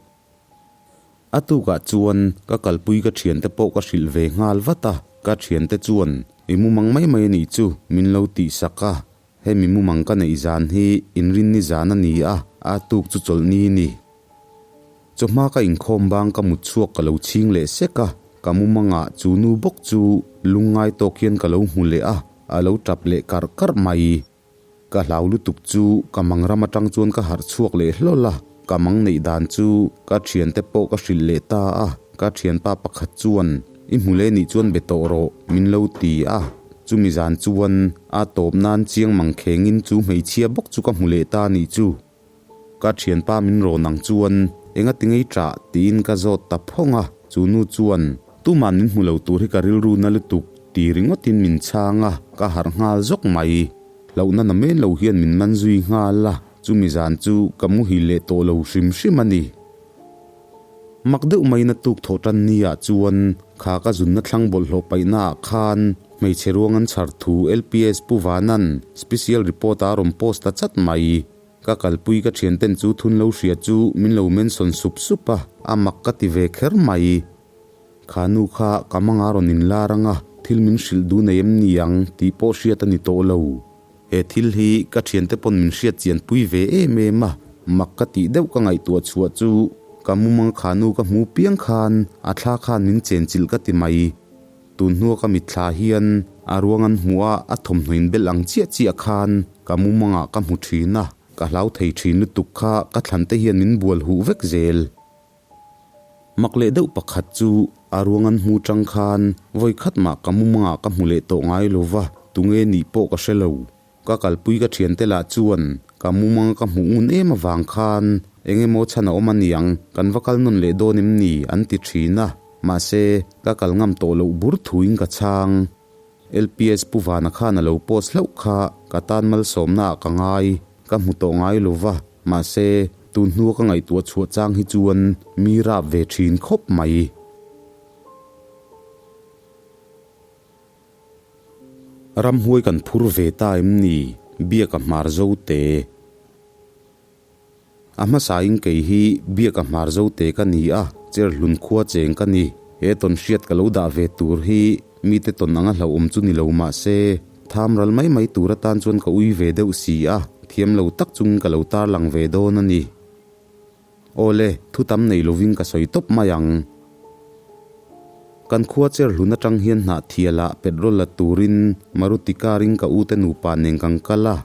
A tukah chuan ka kalpui ka thiante pawh ka hrilh ve nghal vat a, ka thiante chuan i mu mang mai mai a nih chu min lo tihsak a, hemi mu mang ka neih zan hi inrinni zan a ni a, a tuk chu chawlhni ni. Chawhma ka inkhawm bang ka mut chhuak ka lo chhing leh sek a, ka mumangah chu nu bawk chu lungngai tawk hian ka lo hmu leh a, a lo tap leh karh karh mai. Ka hlau lutuk chu ka mang ram atang chuan ka harh chhuak leh hlawl a, ka mang neih dan chu ka thiante pawh ka hrilh leh ta a, ka thianpa pakhat chuan i hmu leh nih chuan be tawh rawh min lo ti a, chumi zan chuan a tawp nan chiang mang khengin chu hmeichhia bawk chu ka hmu leh ta nih chu. Ka thianpa min rawn ang chuan enga ti ngei ṭah tiin ka zawt ta phawng a, chu nu chuan tuman min hmu lo tur hi ka rilru na lutuk ti ringawtin min chhang a, ka harh nghal zawk mai. Hlauhna na men lo hian min man zui nghal a, chumi zan chu ka muhil leh tawh lo hrim hrim a ni. Mak deuh maiin a tuk thawh tan ni ah chuan kha ka zunna thlang bawlhhlawh paihna ah khan hmeichhe ruang an chhar thu LPS Pu Vanan special report a rawn post ta chat mai. Ka kalpui ka thianten chu thun lo hria chu min lo mention sup sup a, a mak ka ti ve kher mai. Kha nu kha ka manga rawn inlar anga thil min hrilh duh nei em ni ang tih pawh hriat a ni tawh lo. He thil hi ka thiante pawn min hriat chian pui ve em em a, mak ka tih deuh ka ngaihtuah chhuah chu ka mumang kha nu ka hmu piang khan a thla khan min chen chilh ka ti mai. Tun hnua ka mitthla hian a ruang an hmuh a, a thawmhnaw in belh ang chiah chiah khan ka mumangah ka hmu thin a, ka hlau thei thin lutuk kha ka thlan te hian min bual huh vek zel. Mak leh deuh pakhat chu a ruang an hmu tang khan vawi khat mah ka mumangah ka hmu leh tawh ngai lo va, tunge nih pawh ka hre lo. Ka kalpui ka thiante lah chuan ka mumanga ka hmuh ngun em avang khan eng emaw chhan a awm a niang, kan va kal nawn leh dawn em ni an ti thin a, mahse ka kal ngam tawh loh bur thuin ka chhang. LPS Pu Vana khan a lo post hlauh kha ka tan malsawmna ah ka ngai, ka hmu tawh ngai lo va, mahse tun hnua ka ngaihtuah chhuah chang hi chuan mi rap ve thin khawp mai. Ramhuai kan phur ve ta em ni? Biaka hmar zo te. A hmasain kei hi Biaka hmar zo te ka ni a, Cherhlun khua cheng ka ni. He tawn hriat ka lo dah ve tur hi mite tawn anga hlauhawm chu ni lo mah se, tham ral mai mai tur atan chuan ka ui ve deuh si a, thiam lo tak chungin ka lo tarlang ve dawn a ni. Awle, thu tam nei lovin ka sawi tawp mai ang. Kan khua Cherhlun atang hian hnah thialah petrol la turin Maruti car in ka ute nupa nen kan kal a.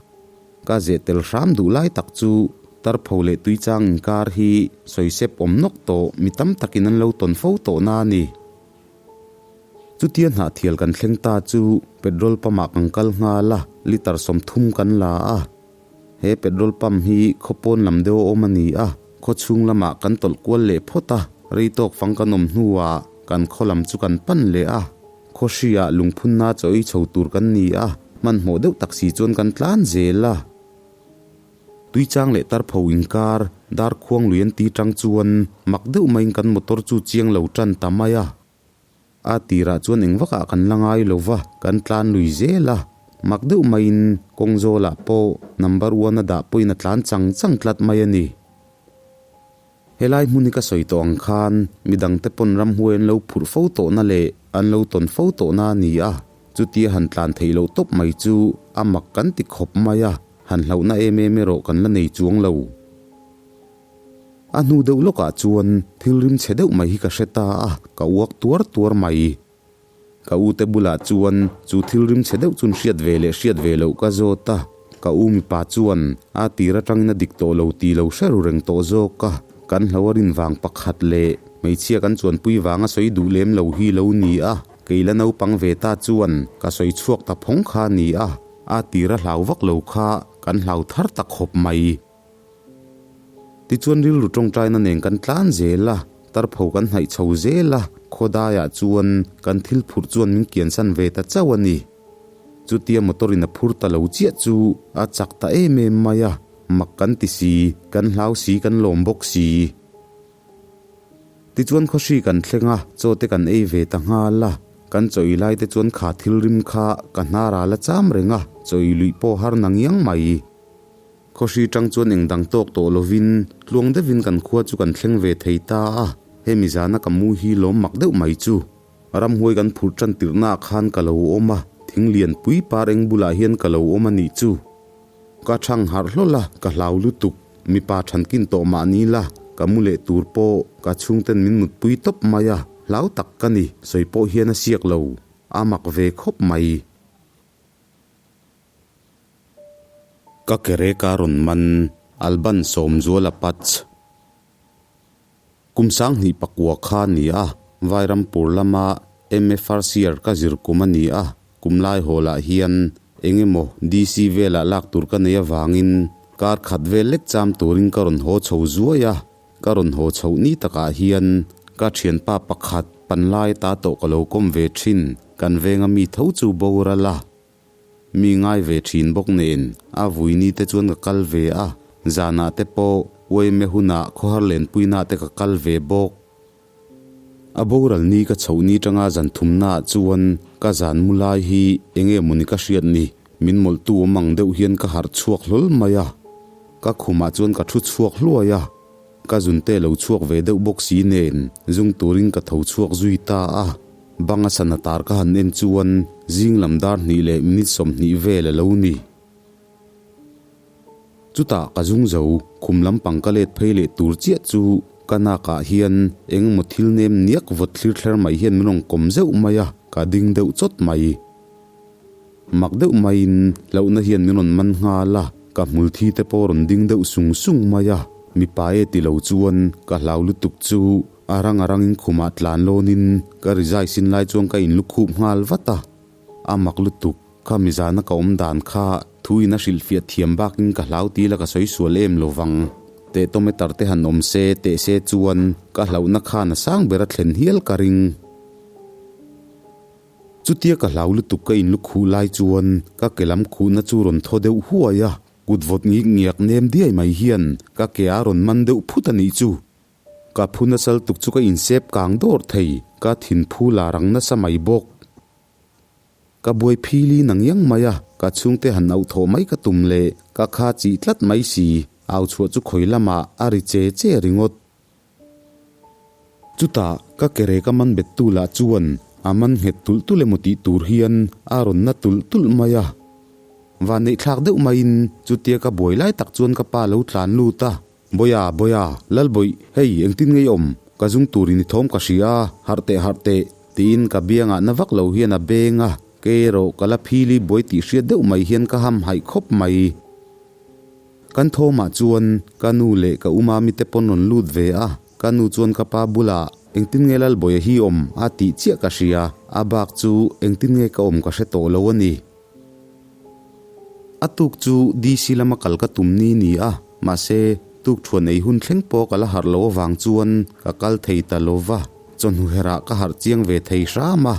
Ka zeh tel hram duh lai tak chu Tarpho leh Tuichang inkar hi sawisep awm nawk tawh mi tam takin an lo tawn fo tawh na a ni. Chutia hnahthial kan thleng ta chu petrol pump ah kan kal nghal a, litre 30 kan la a. He petrol pump hi khaw pawn lam deuh a awm a ni a, khaw chhung lamah kan tawlh kual leh phawt a, rei tawk fang kan awm hnuah kan khaw lam chu kan pan leh a. Khaw hriah lungphunna chaw ei chho tur kan ni a, hmanhmawh deuh tak si chuan kan tlan zel a. Tuichang leh Tarpho inkar dar khuang lui an ti tang chuan mak deuh maiin kan motor chu chiang lo tan ta mai a. A tirah chuan eng vakah kan la ngai lo va, kan tlan lui zel a. Mak deuh maiin kawng zawlah pawh number one a dah pawhin a tlan chang chang tlat mai a ni. Helai hmun hi ka sawi tawh ang khan midangte pawn ramhuai an lo phurh fo tawhna leh an lo tawn fo tawhna a ni a, chutia han tlan theih loh tawp mai chu a mak kan ti khawp mai a, han hlauhna em em erawh kan la nei chuang lo. A hnu deuh lawkah chuan thil rim chhe deuh mai hi ka hre ta a, ka uak tuar tuar mai. Ka u te bulah chuan chu thil rim chhe deuh chun hriat ve leh hriat ve loh ka zawt a, ka u mipa chuan a tir atangin a dik tawh lo ti lo hre ru reng tawh zawk a, kan hlo a rin vang pakhat leh hmeichhia kan chuanpui vanga sawi duh lem lo hi lo ni a, kei la naupang ve ta chuan ka sawi chhuak ta phawng kha a ni a, a tir a hlau vak lo kha kan hlau thar ta khawp mai. Tichuan rilru tawngtaina nen kan tlan zel a, tarpho kan hnaih chho zel a, khawdaiah chuan kan thil phurh chuan min kiansan ve ta chauh a ni. Chutia motor in a phur ta lo chiah chu a chak ta em em mai a, mak kan ti si, kan hlau si, kan lawm bawk si. Tichuan khawhri kan thleng a, chaw te kan ei ve ta nghal a, kan chaw ei lai te chuan kha thil rim kha ka hnar a la cham reng a, chaw ei luih pawh har na ngiang mai. Khawhri tang chuan eng dang tawk tawh lovin tluang deuhin kan khua chu kan thleng ve thei ta a, hemi zana ka mu hi lawm mak deuh mai chu. Ramhuai kan phurh tan tirhnaah khan ka lo awm a, thing lian pui par eng bulah hian ka lo awm a nih chu. Ka thang harh hlawl a, ka hlau lutuk, mipa thankin tawh mah ni la, ka mu leh tur pawh ka chhungten min mutpui tawp mai a, hlau tak ka ni, sawi pawh hian a siak lo, a mak ve khawp mai. Ka kereka rawn man Alban Sawmzuala Patch Kum sanghnih pakua kha a ni a, Vairampur lama MFRCR ka zir kum a ni a, kum lai hawlah hian eng emaw DC velah lak tur ka nei avangin kar khat vel lek cham turin ka rawn haw chho zuai a, ka rawn haw chhoh ni takah hian ka thianpa pakhat panlai ta tawh ka lo kawm ve thin, kan venga mi tho chu boral a. Mi ngai ve thin bawk nen a vuini te chuan ka kal ve a, zanah te pawh uaime hunah khawhar lenpuina te ka kal ve bawk. A boral ni ka chhoh ni tanga zan thumna ah chuan ka zan mu lai hi enge mawni ka hriat ni, min mawlhtu awm ang deuh hian ka harh chhuak hlawl mai a. Ka khumah chuan ka thu chhuak hluai a, ka zunte lo chhuak ve deuh bawk si nen zung turin ka tho chhuak zui ta a. Banga sana tar ka han en chuan zing lam dar hnih leh minute 20 vel a lo ni. Chutah ka zung zo, khum lampang ka let phei leh tur chiah chu ka nakah hian eng emaw thil nem niak vawt thlir thler mai hian min rawn kawm zeuh mai a, ka ding deuh chawt mai. Mak deuh maiin hlauhna hian min rawn man nghal a, ka hmul thi te pawh rawn ding deuh sung sung mai a, mipa e ti lo chuan ka hlau lutuk chu A rang a rangin khumah tlan lawnin ka rizai sin lai chuan ka inlu khup nghal vat a, a mak lutuk, kha mizana ka awm dan kha thu in a hrilhfiah thiam bakin ka hlau ti la ka sawi sual em lo vang. Tehtometer te han awm se teh se chuan ka hlauhna khan a sang ber a thlen hial ka ring. Chutia ka hlau lutuk ka inlu khuh lai chuan ka ke lam khuhna chu rawn thaw deuh huai a, kut vawt ngik ngiak nem diai mai hian ka ke a rawn man deuh phut a nih chu. Ka phu nasal tuk chu ka insep kang dawr thei, ka thinphu la rang nasa mai bawk. Ka buai phili na ngiang mai a, ka chhungte han auh thawh mai ka tum leh ka kha chih tlat mai si, au chhuah chu khawi lamah a ri che che ringawt. Chutah ka kere ka man bet tu lah chuan a man nghet tulh tulh emaw tih tur hian a rawn na tulh tulh mai a. Vanneih thlak deuh maiin chutia ka buai lai tak chuan ka pa lo tlan lut a. Bawia, Bawia, Lalbawih, hei engtin nge i awm? Ka zung turin i thawm ka hria a, harh teh harh teh, tiin ka biangah na vak lo hian a beng a, kei erawh ka la phili buai tih hriat deuh mai hian ka ham haih khawp mai. Kan thawmah chuan ka nu leh ka u mami te pawn rawn lut ve a, ka nu chuan ka pa bulah engtin nge Lalbawia hi awm a tih chiah ka hria, a bak chu engtin nge ka awm ka hre tawh lo a ni. A tuk chu DC lama kal ka tum ni ni a, mahse, tuk thuan ei hun thleng pawh ka la harh lo avang chuan ka kal thei ta lo va, chawhnu herah ka harh chiang ve thei hram a.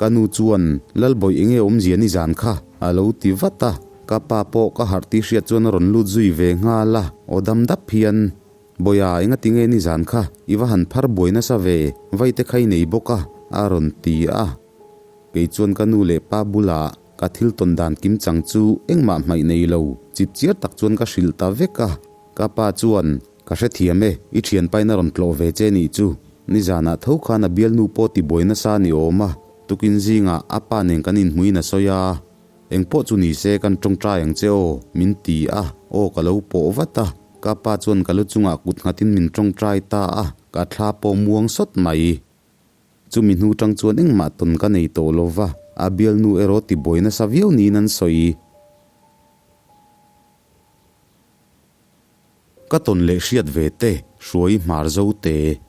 Ka nu chuan, Lalbawih enge awmzia ni zan kha? a lo ti vat a, ka pa pawh ka harh tih hriat chuan a rawn lut zui ve nghal a, aw dam dap hian, Bawia, enga tinge ni zan kha? I va han phar buai nasa ve, vaite kha i nei bawk a. A rawn ti a. Kei chuan ka nu leh pa bulah ka thil tawn dan kim chang chu engmah hmaih nei lo, chip chiar tak chuan ka hrilh ta vek a. Ka pa chuan, Ka hrethiam e, i thianpain a rawn tlawh ve che nih chu. Nizanah tho khan a bialnu pawh tibuai nasa a ni awm a, tukin zingah a pa nen kan inhmuin a sawi a. Engpawh chu ni se kan tawngtai ang che aw, min ti a, aw ka lo pawh vat a. Ka pa chuan ka lu chungah kut nghatin min tawngtai ta a, ka thla pawh muang sawt mai. Chumi hnu tang chuan engmah tawn ka nei tawh lo va, a bialnu erawh tibuai nasa viau niin an sawi. Ka tawn leh hriat ve te, hruai hmar zo te.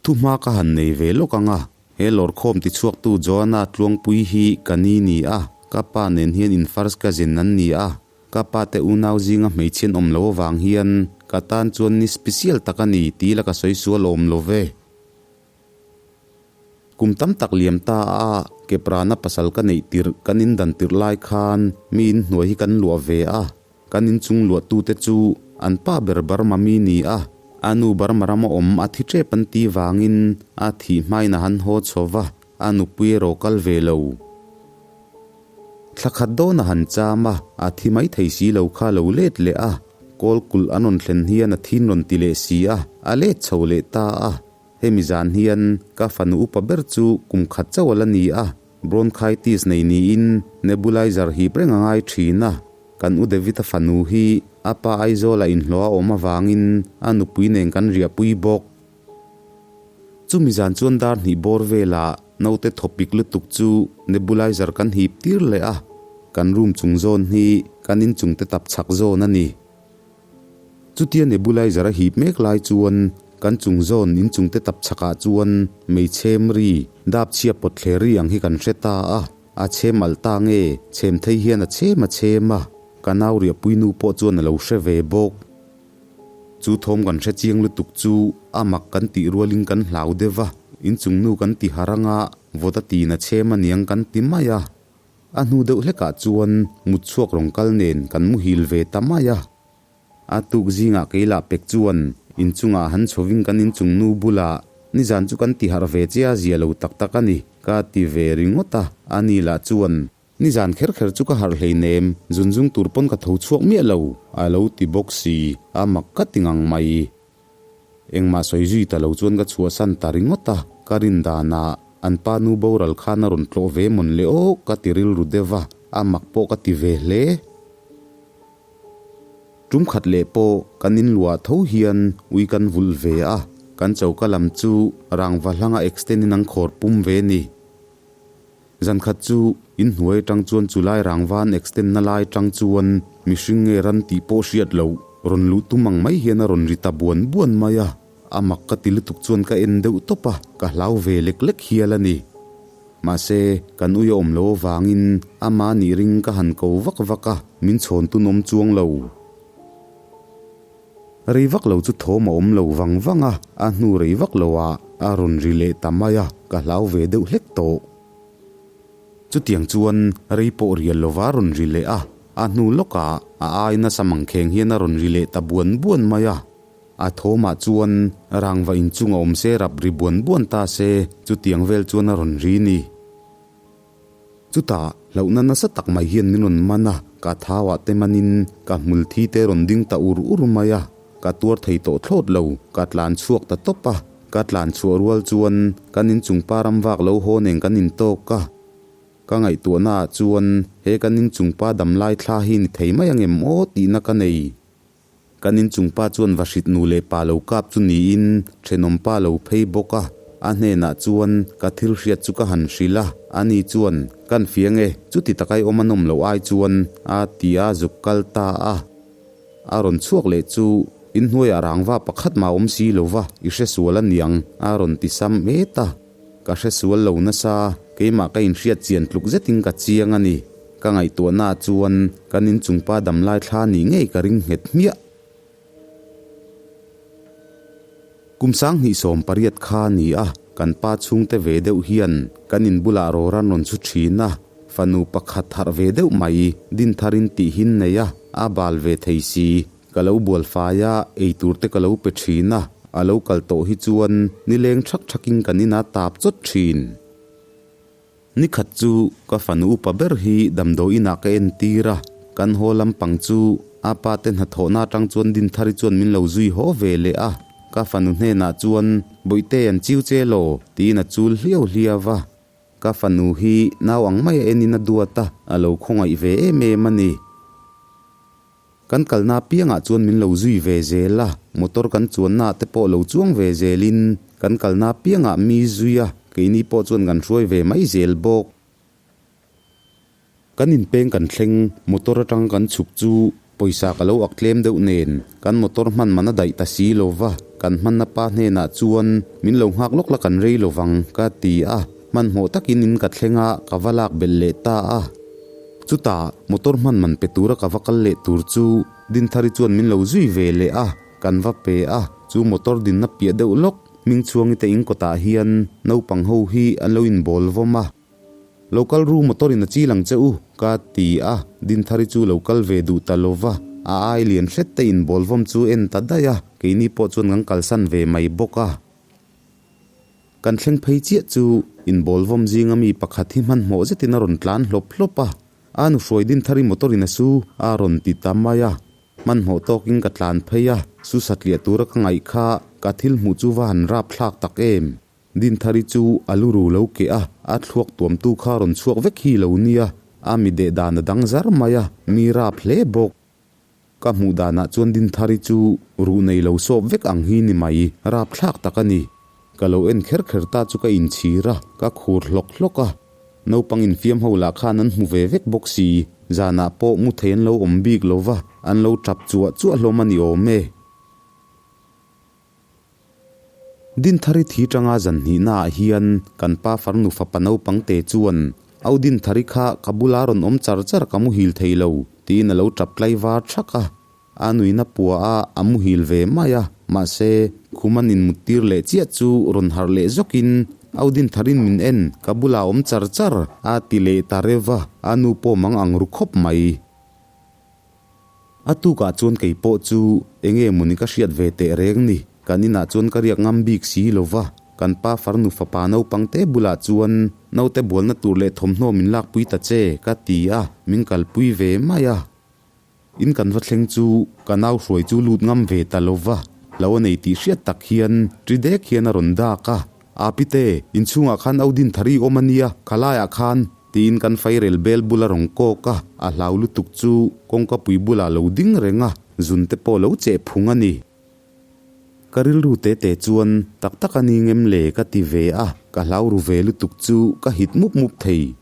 Thuhma ka han nei ve lawk ang a, he lawrkhawm tichhuaktu Joanna Tluangpui hi ka ni ni a, ka pa nen hian in first cousin an ni a, ka pa te unau zinga hmeichhian awm lo avang hian ka tan chuan ni special tak a ni ti la ka sawi sual awm lo ve. Kum tam tak liam ta a, Keprana pasal ka neih tirh kan indan tirh lai khan mi inhnuai hi kan luah ve a, Kan inchung luahtute chu an pa ber Burma mi ni a, a nu Burma rama awm a thi tep an ti vangin a thih hmain a han haw chho va, a nupui erawh kal ve lo. Thla khat dawn a han cham a, a thi mai thei si lo kha lo let leh a, kawl kulh an rawn thlen hian a thin rawn ti leh si a, a let chho leh ta a. Hemi zan hian ka fanu upa ber chu kum khat chauh a la ni a, bronchitis nei niin nebulizer hip reng a ngai thin a. Kan u David-a fanu hi a pa Aizawla inhlawh a awm avangin a nupui nen kan riahpui bawk. Chumi zan chuan dar hnih bawr velah naute thawpik lutuk chu nebulizer kan hip tir leh a, kan room chung zawn hi kan inchung te tap chhak zawn a ni. Chutia nebulizer a hip mek lai chuan kan chung zawn inchung te tap chhakah chuan meichhem ri, dap chhia pawt thler ri ang hi kan hre ta a. A chhem alh ta nge, chhem thei hian a chhem a chhem a, ka nau riahpui nu pawh chuan a lo hre ve bawk. Chu thawm kan hre chiang lutuk chu a mak kan tih rualin kan hlau deuh a, inchung nu kan ti harh anga vawt a tin a chhem aniang kan ti mai a. A hnu deuh hlekah chuan mut chhuak rawng kal nen kan muhil ve ta mai a. A tuk zingah kei lah pek chuan inchungah han chhovin kan inchung nu bulah nizan chu kan ti harh ve che a zia lo tak tak a ni, ka ti ve ringawt a, a ni lah chuan nizan kher kher chu ka harh hleinem, zunzung tur pawn ka tho chhuak miah lo, a lo ti bawk si, a mak ka ti ngang mai. Engmah sawi zui ta lo chuan ka chhuahsan ta ringawt a, ka rin danah an pa nu boral khan a rawn tlawh ve mawn le aw ka ti rilru deuh a, a mak pawh ka ti ve hle. Tum khat leh pawh kan inluah tho hian ui kan vulh ve a, kan choka lam chu rangva hlanga extend in an khawr pum ve ni. Zan khat chu inhnuai atang chuan chulai rangva an extend na lai atang chuan mihring nge ran tih pawh hriat loh rawn luh tum ang mai hian a rawn ri ta buan buan mai a, a mak ka ti lutuk chuan ka en deuh tawp a, ka hlau ve lek lek hial a ni. Mahse, kan ui a awm lo avangin ama nih ring ka han ko vak vak a, min chhawn tun awm chuang lo. Rei vak lo chu thawm a awm lo vang vang a, a hnu rei vak lo ah a rawn ri leh ta mai a, ka hlau ve deuh hlek tawh. Chutiang chuan rei pawh rial lova rawn ri leh a, a hnu lawkah a ai nasa mangkheng hian a rawn ri leh ta buan buan mai a. A thawmah chuan rangva inchung a awm se rap ri buan buan ta se chutiang vel chuan a rawn ri ni. Chutah hlauhna nasa tak mai hian min rawn man a, ka thauah te manin ka hmul thi te rawn ding ta ur ur mai a, ka tuar thei tawh thlawt lo, ka tlan chhuak ta tawp a, ka tlan chhuah rual chuan kan inchung pa ram vak lo haw nen kan intawk a. Ka ngaihtuahna ah chuan he kan inchung pa damlai thla hi ni thei mai angem aw tihna ka nei. Kan inchung pa chuan vahrit nu leh pa lo kap chu niin thenawm pa lo phei bawk a, a hnenah chuan ka thil hriat chu ka han hrilh a, ani chuan, Kan fiang e, chuti takai awm a nawm loh ai chuan, a ti a zuk kal ta a. A rawn chhuak leh chu inhnuaiah rangva pakhat mah awm si lo va, i hre sual a niang, a rawn ti sam et a. Ka hre sual lo nasa, keimah ka inhriat chian tluk zetin ka chiang a ni. Ka ngaihtuahnaah chuan kan inchungpa damlai thla nih ngei ka ring nghet hmiah. Kum 2018 kha a ni a, kan pa chhungte ve deuh hian kan inbulah rawran rawn chhu thin a, fanu pakhat harh ve deuh mai Dintharin tihin nei a, a bal ve thei si. Ka lo bual fai a, eitur te ka lo pe thin a. A lo kal tawh hi chuan nileng thak thakin kan inah tap chawt thin. Ni khat chu ka fanu upa ber hi damdawi inah ka entir a, kan haw lampang chu a pa te hnathawhna atang chuan Dinthari chuan min lo zui haw ve leh a, ka fanu hnenah chuan Bawihte an chiu che law tiin a chul hliau hliau va. Ka fanu hi nau ang mai a enin a duat a, a lo khawngaih ve em em a ni. Kan kalna apiangah chuan min lo zui ve zel a, motor kan chuannaah te pawh lo chuang ve zelin kan kalna apiangah mi zui a, keini pawh chuan kan hruai ve mai zel bawk. Kan inpeng kan thleng, motor atanga kan chhuk chu pawisa ka lo ak tlem deuh nen kan motor hman man a daih ta si lo va, kan hmanna pa hnenah chuan min lo nghak lawk la kan rei lo vang ka ti a, hmanhmawh takin in ka thleng a, ka va lak belh leh ta a. Chutah motor hman man pe tura ka va kal leh tur chu Dinthari chuan min lo zui ve leh a, kan va pe a, chu motor dinna piah deuh lawk Hmingchhuangi te in kawtah hian naupang ho hi an lo inbawl vawm a. Lo kal ru motor in a chil ang che u, ka ti a, Dinthari chu lo kal ve duh ta lo va, a ai lian hret te inbawl vawm chu en ta daih a, keini pawh chuan kan kalsan ve mai bawk a. Kan thleng phei chiah chu inbawl vawm zinga mi pakhat hi hmanhmawh zetin a rawn tlan hlawp hlawp a, a nuhruai din thari motor in a su a rawn ti ta mai a. Hmanhmawh tawkin ka tlan phei a, su satliah tura ka ngaih kha ka thil hmuh chu va han rap thlak tak em. Dinthari chu a lu ru lo keh a, a thluak tuamtu kha rawn chhuak vek hi lo nia, a mi deh dan a dang zar mai a, mi rap hle bawk. Ka hmuh danah chuan Dinthari chu ruh nei lo sawp vek ang hi ni mai, rapthlak tak a ni. Ka lo en kher kher ta chu ka inchhir a, ka khur hlawk hlawk a. Naupang infiam ho lah khan an hmu ve vek bawk si, zanah pawh mu thei an lo awm bik lo va, an lo tap chuah chuah hlawm a ni awm e. Dinthari thi tanga zan hnihnaah hian kan pa farnu fapa naupang te chuan, Au Dinthari kha ka bula rawn awm char char ka muhil thei lo, tiin a lo tap tlai var thak a. A nuina pua a, a muhil ve mai a, mahse, khum an inmuttir leh chiah chu rawn harh leh zawkin, Au Dinthari'n min en, ka bula awm char char, a ti leh ta reuh va, a nu pawh mang ang ru khawp mai. A tukah chuan kei pawh chu enge mawni ka hriat ve teh reng ni, kan inah chuan ka riak ngam bik si lo va, kan pa farnu fapa naupang te bulah chuan naute bualna tur leh thawmhnaw min lakpui ta che ka ti a, min kalpui ve mai a. In kan va thleng chu ka nau hruai chu lut ngam ve ta lo va, lo a nei tih hriat tak hian ri dek hian a rawn dak a, Apite, inchhungah khan Audin Thari awm a nia, khalaiah khan Tiin kan fairel bel bula rawn kawk a, a hlau lutuk chu kawngka pui bulah lo ding reng a, zun te pawh lo cheh phung a ni. Ka rilru te te chuan tak tak a ni ngem le ka ti ve a, ka hlau ru ve lutuk chu ka hit mup mup thei.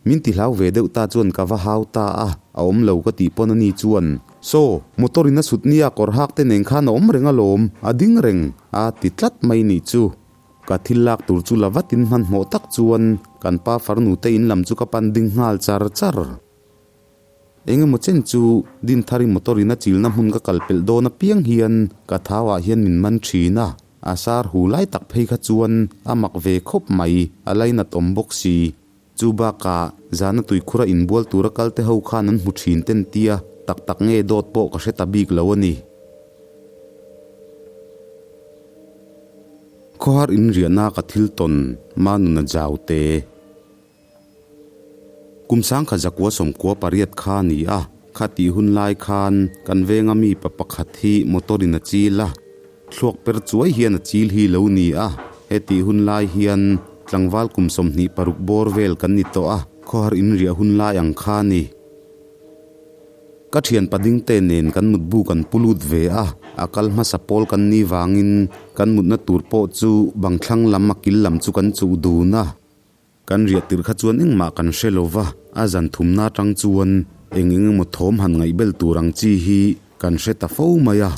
Min ti hlau ve deuh ta chuan ka va hau ta a, a awm lo ka tih pawn a ni chuan, Saw, motor in a sut nia kawr hak te nen khan a awm reng alawm, a ding reng, a ti tlat mai nih chu. Ka thil lak tur chu la vatin hmanhmawh tak chuan kan pa farnu te in lam chu ka pan ding nghal char char. Eng emaw chen chu Dinthari motor in a chilna hmun ka kal pelh dawn apiang hian ka thau ah hian min man thin a, a sar hu lai tak phei kha chuan a mak ve khawp mai, a lainat awm bawk si. Chu bakah zana tuikhura inbual tura kal te ho khan an hmu thin ten tia tak tak nge dawt pawh ka hre ta bik lo a ni. Khawhar inriahna ka thil tawn Manuna jau te. Kum sangkha zakua sawmkua pariat kha a ni a, kha tih hun lai khan kan venga mi pa pakhat hi motor in a chil a, thluak per chuai hian a chil hi lo ni a, hetih hun lai hian tlangval kum 26 bawr vel kan ni tawh a, khawhar inriah hun lai ang kha a ni. Ka thian padingte nen kan mutbu kan pu lut ve a, a kal hmasa pawl kan ni vangin kan mutna tur pawh chu bang thlang lam a kil lam chu kan chuh dun a. Kan riah tirh kha chuan engmah kan hre lo va, a zan thumna atang chuan eng eng emaw thawm han ngaihbel tur ang chi hi kan hre ta fo mai a.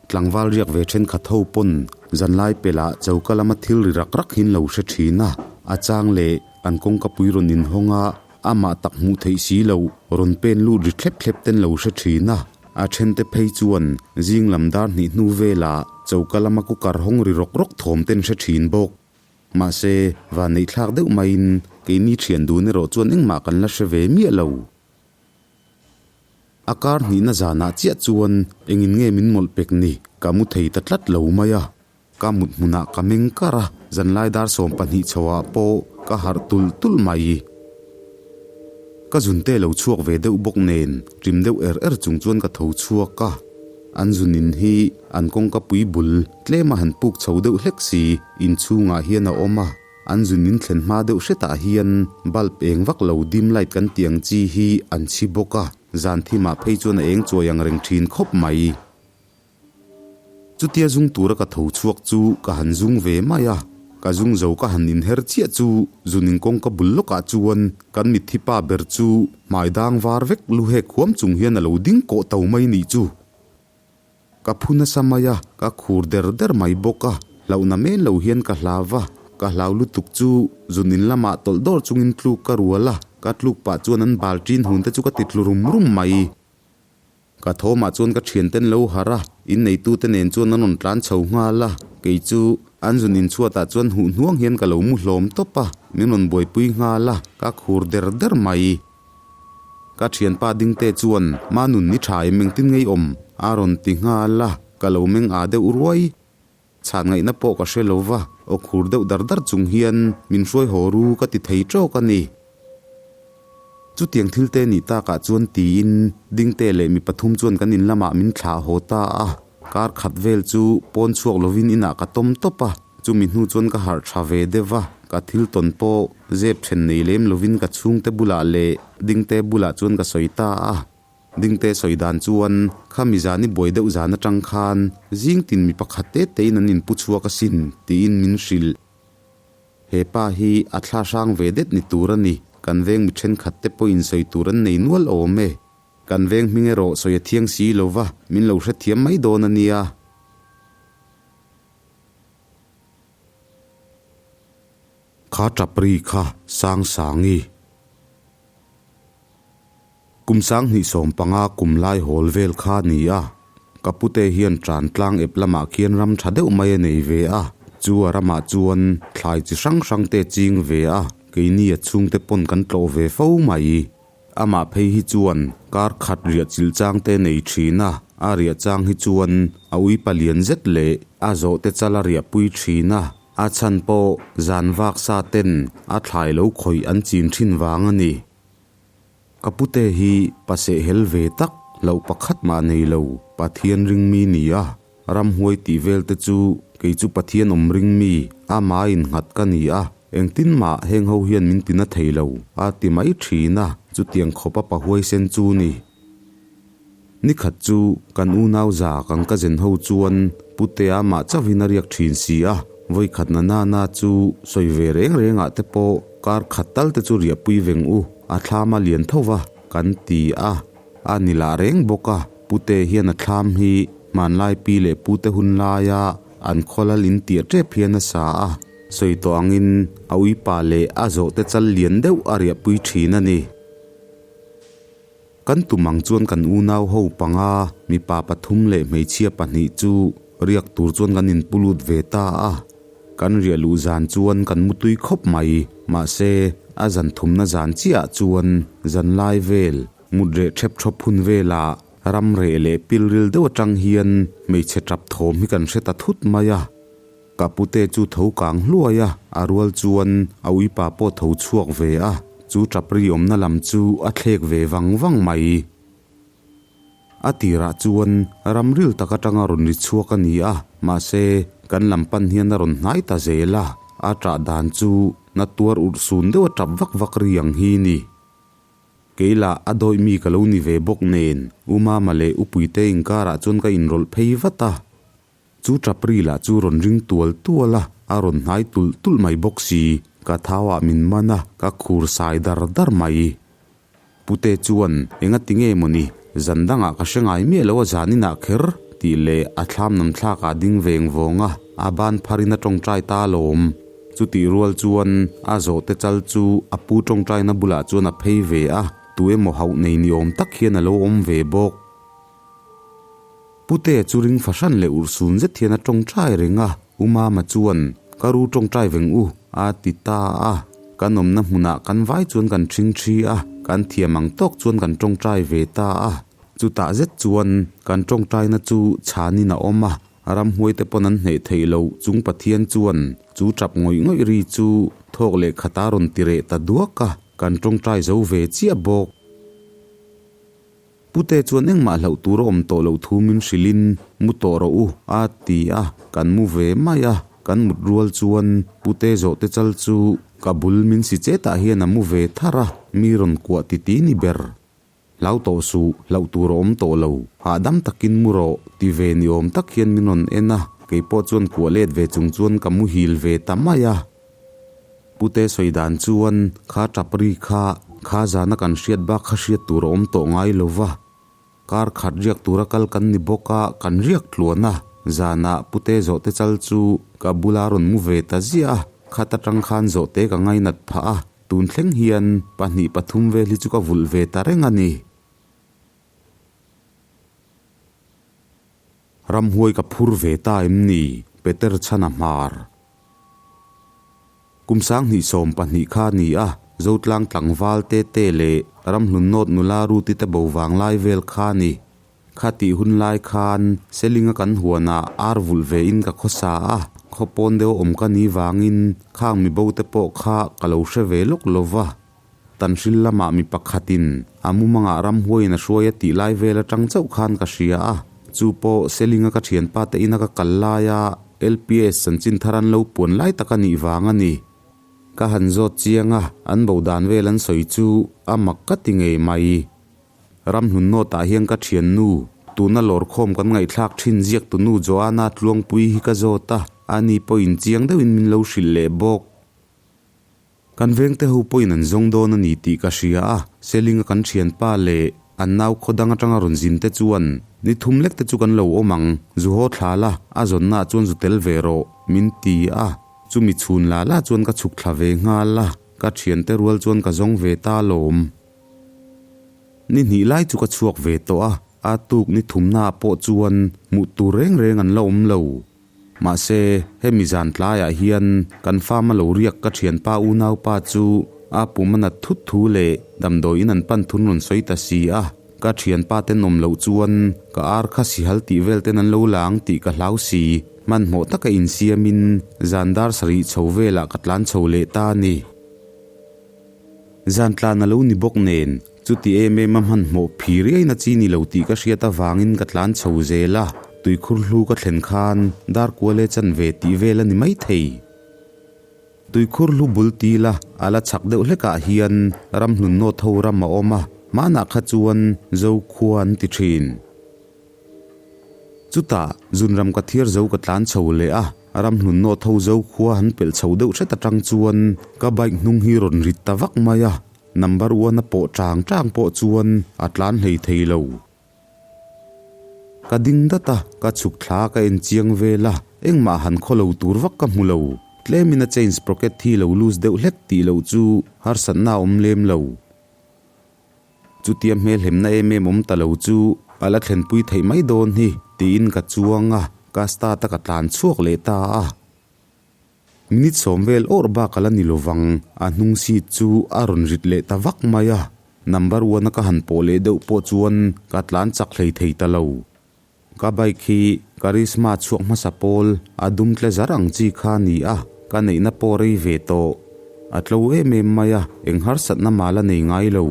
Tlangval riak ve thenkhat ho pawn zanlai pelh ah choka lama thil ri rak rak hin lo hre thin a, a chang leh an kawngka pui rawn inhawng a, amah tak hmuh theih si loh rawn pen lut ri thlep thlep ten lo hre thin a, a thente phei chuan zing lam dar hnih hnu velah choka lama cooker hawng ri rawk rawk thawm ten hre thin bawk. Mahse, vanneihthlak deuh maiin keini thian dun erawh chuan engmah kan la hre ve miah lo. A kar hnihna zanah chiah chuan engin nge min mawlh pek ni, ka mu thei ta tlat lo mai a. Ka mut hmunah ka meng kar a, zanlai dar 12 chhoah pawh ka harh tulh tulh mai. Ka zunte lo chhuak ve deuh bawk nen ṭim deuh er er chung chuan ka tho chhuak a. An zunin hi an kawngka pui bul tlema han puk chho deuh hlek si inchhungah hian a awm a. An zunin thlen hma deuh hretah hian bulb eng vak lo dim light kan tih ang chi hi an chhi bawk a, zan thimah phei chuan a eng chuai ang reng thin khawp mai. Chutia zung tura ka tho chhuak chu ka han zung ve mai a, ka zung zo ka han inher chiah chu zunin kawngka bul lawkah chuan kan mitthi pa ber chu hmai dang var vek lu hek huam chung hian a lo ding kawh to mai nih chu. Ka phu nasa mai a, ka khur der der mai bawk a, hlauhna men lo hian ka hlau va, ka hlau lutuk chu zunin lamah tawlh dawr chungin tluk ka rual a, ka tluk pah chuan an bal ṭin hun te chu ka ti tlu rum rum mai. Ka thawmah chuan ka ṭhianten lo harh a, inneitute nen chuan an rawn tlan chho nghal a, kei chu an zun inchhuatah chuan huh hnuang hian ka lo mu hlawm tawp a, min rawn buaipui nghal a, ka khur der der mai. Ka thianpa dingte chuan Manun ni tha em engtin ngei awm? a rawn ti nghal a, ka lo meng â deuh ruai. Chhan ngaihna pawh ka hre lo va, aw khur deuh dar dar chung hian min hruai haw ru ka ti thei tawk a ni. Chutiang thil te nih takah chuan tiin dingte leh mi pathum chuan kan in lamah min thlah haw ta a, kar khat vel chu pawn chhuak lovin inah ka tawm tawp a. Chumi hnu chuan ka harh tha ve deuh va, ka thil tawn pawh zep then nei lem lovin ka chhungte bulah leh Dingte bulah chuan ka sawi ta a. Dingte sawi dan chuan khami zan i buai deuh zan atang khan zing tin mi pakhat te tein an inpu chhuak asin tiin min hrilh. He pa hi a thla hrang ve det ni tur a ni, kan veng mi thenkhat te pawhin sawi tur an nei nual awm e. Kan veng hming erawh sawi a thiang si lo va, min lo hrethiam mai dawn a nia. Kha ṭap ri kha sang sangi. Kum 2015 kum lai hawl vel kha ni a, ka pute hian ṭan tlang ep lamah khian ram ṭha deuh mai a nei ve a, chu a ramah chuan thlai chi hrang hrang te ching ve a, keini a chhungte pawn kan tlawh ve fo mai. Amah phei hi chuan kar khat riah chilh chang te nei thin a, a riah chang hi chuan a ui palian zet leh a zawh te chal a riah pui thin a, a chhan pawh zan vak sa ten a thlai lo khawih an chin thin vang a ni. Ka pute hi paseh hel ve tak loh pakhat mah nei lo Pathian ring mi ni a, ramhuai tih vel te chu kei chu Pathian awm ring mi ama innghat ka ni a, Engtin mah heng ho hian min tina thei lo, a ti mai thin a, chutiang khawp a pahuaisen chu ni. Nikhat chu kan unau za kan ka zen ho chuan Putea mah chauhin a riak thin si a, vawikhat na nana chu sawi ve reng rengah te pawh kar khat tal te chu riahpui veng u, a thlam a lian tho va, kan ti a. A ni lah reng bawk a, Pute hian a thlam hi hmanlai pi leh pute hun laia an khawlal in tiah tep hian a sa a. Sawi tawh angin a uipa leh a zawhte chal lian deuh a riahpui thin a ni. Kan tum ang chuan kan unau ho panga mipa pathum leh hmeichhia pahnih chu riak tur chuan kan inpu lut ve ta a. Kan riah luh zan chuan kan mutui khawp mai, mahse a zan thumna zan chiahah chuan zanlai vel mut reh ṭhep ṭhawp hun velah ram reh leh pilril deuh atang hian hmeichhe ṭap thawm hi kan hre ta thut mai a. Ka pute chu tho kang hluai a, a rual chuan a uipa pawh tho chhuak ve a, chu ṭap ri awmna lam chu a thlek ve vang vang mai. A tirah chuan ramril tak atanga rawn ri chhuak a ni a, mahse kan lam pan hian a rawn hnai ta zel a, a ṭah dan chu na tuar urh sun deuh a ṭap vak vak ri ang hi ni. Kei lah a dawih mi ka lo ni ve bawk nen, U Mama leh U Puite inkarah chuan ka inrawlh phei vat a. Chu ṭap ri lah chu rawn ring tual tual a, a rawn hnai tulh tulh mai bawk si. Ka thauah min man a, ka khur sai dar dar mai. Pute chuan, Engati nge mawni, zan dangah ka hre ngai miah lo a zan inah kher, tih leh a thlam nam thlakah ding veng vawng a, a ban pharin a ṭawngṭai ta alawm. Chutih rual chuan a zawhte chal chu a pu ṭawngṭaina bulah chuan a phei ve a, tu emaw hauh nei ni awm tak hian a lo awm ve bawk. Pute chu ring fahran leh urhsun zet hian a tawngtai reng a, U Mama chuan, Ka ru tawngtai veng u, a ti ta a. Kan awmna hmunah kan vai chuan kan thing thi a, kan thiam ang tawk chuan kan tawngtai ve ta a. Chutah zet chuan kan tawngtaina chu chhanin a awm a, ramhuaite pawn an hneh theih loh chung Pathian chuan chu tap ngawih ngawih ri chu thawk leh khata rawn ti reh ta duak a, kan tawngtai zo ve chiah bawk. Pute chuan engmah hlauh tur a awm tawh loh thu min hrilhin mu tawh rawh u a ti a, kan mu ve mai a, kan mut rual chuan Pute zawhte chal chu ka bul min si chetah hian a mu ve thar a, mi rawn kuah titi ni ber. Hlau tawh suh, hlauh tur a awm tawh lo, hahdam takin mu rawh ti ve ni awm tak hian min rawn en a, keipawh chuan kuah let ve chung chuan ka muhil ve ta mai a. Pute sawi dan chuan kha tap ri kha kha zana kan hriat bak kha hriat tur a awm tawh ngai lo va, kar khat riak tura kal kan ni bawk a, kan riak tluan a, zanah Pute zawhte chal chu ka bula rawn mu ve ta ziah a, khat atang khan zawhte ka ngainat phah a. Tun thleng hian pahnih pathum vel hi chu ka vulh ve ta reng a ni. Ramhuai ka phur ve ta em ni? Peter chhan a hmar. Kum sanghnih 12 kha a ni a, Zotlang tlangval te te leh Ramhlun North nula Ruth-i te bo vang lai vel kha a ni. Kha tih hun lai khan Selinga kan huanah ar vulh ve in ka khawsa a, khaw pawn deuh awm ka ni vangin khang mi bo te pawh kha ka lo hre ve lawk lo va. Tanhril lamah mi pakhatin a mumangah ramhuaiin a hruai a tih lai vel atang chauh khan ka hria a, chu pawh Selinga ka thianpa te ina ka kal laia LPS chanchin thar an lo puan lai tak a nih vang a ni. Ka han zawt chiang a, an bo dan vel an sawi chu a mak ka ti ngei mai. Ramhlun North-ah hian ka thiannu, tuna lawrkhawm kan ngaihthlak thin ziaktunu Joanna Tluangpui hi ka zawt a, ani pawhin chiang deuhin min lo hrilh leh bawk. Kan vengte ho pawhin an zawng dawn a ni tih ka hria a, Selinga kan thianpa leh an nau khaw dang atanga rawn zin te chuan ni thum lek te chu kan lo awm ang, zu haw thla la, a zawnnaah chuan zu tel ve rawh, min ti a, chumi chhun la la chuan ka chhuk thla ve nghal a, ka thiante rual chuan ka zawng ve ta alawm. Ni hnih lai chu ka chhuak ve tawh a, a tuk ni thumnaah pawh chuan hmuh tur reng reng an la awm lo. Mahse, hemi zan tlaiah hian kan farm a lo riak ka thianpa unaupa chu a pum a nat thut thu leh damdawiin an pan thun rawn sawi ta si a, ka thianpa ten awm loh chuan ka ar kha sihal tih vel ten an lo la ang tih ka hlau si. Hmanhmawh taka insiamin zan dar sarih chho velah ka tlan chho leh ta a ni. Zan tlan a lo ni bawk nen, chuti em em a hmanhmawh phi riaina chi ni lo tih ka hriat avangin ka tlan chho zel a, tuikhur hlu ka thlen khan dar kual e chan ve tih vel a ni maithei. Tuikhur hlu bul tila a la chak deuh hlekah hian ramhlun nawt ho ram a awm a, hmanah kha chuan Zokhua an ti thin. Chutah, zunram ka thiar zo ka tlan chho leh a, ramhlun nawt ho zo khua han pelh chho deuh hret atang chuan ka bike hnung hi rawn rit ta vak mai a, number one a pawh chang chang pawh chuan a tlan hlei thei lo. Ka ding dat a, ka chhuk thla ka en chiang vel a, engmah han khaw lo tur vak ka hmu lo. Tlemin a chain sprocket hi lo loose deuh hlek tih loh chu harsatna a awm lem lo. Chutia hmelhemna em em awm ta lo chu a la thlenpui theih mai dawn hi tiin ka chuang a, ka start a ka tlan chhuak leh ta a. Minute sawm vel awrh bak a la ni lovang, a hnung seat chu a rawn rit leh ta vak mai a, number one a ka han pawh leh deuh pawh chuan ka tlan chak hlei thei ta lo. Ka bike hi Karizma chhuak hmasa pawl a dum tle zar ang chi kha a ni a, ka neihna pawh rei ve tawh. A tlo em em mai a, eng harsatna mal a nei ngai lo.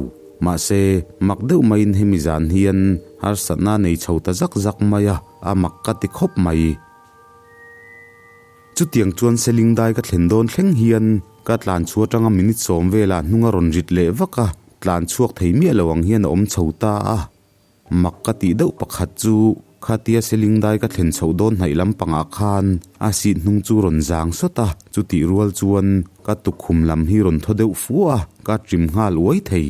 Mahse, mak deuh maiin hemi zan hian harsatna a nei chho ta zak zak mai a, a mak ka ti khawp mai. Chutiang chuan Seling dai ka thlen dawn thleng hian ka tlan chhuah atanga minute sawm velah hnung a rawn rit leh vak a, tlan chhuak thei miah lo ang hian a awm chho ta a. Mak ka tih deuh pakhat chu khatia seling dai ka thlen chhoh dawn hnaih lampangah khan a seat hnung chu rawn zang sawt a, chutih rual chuan ka tukkhum lam hi rawn thaw deuh fuh a, ka trim nghal uai thei.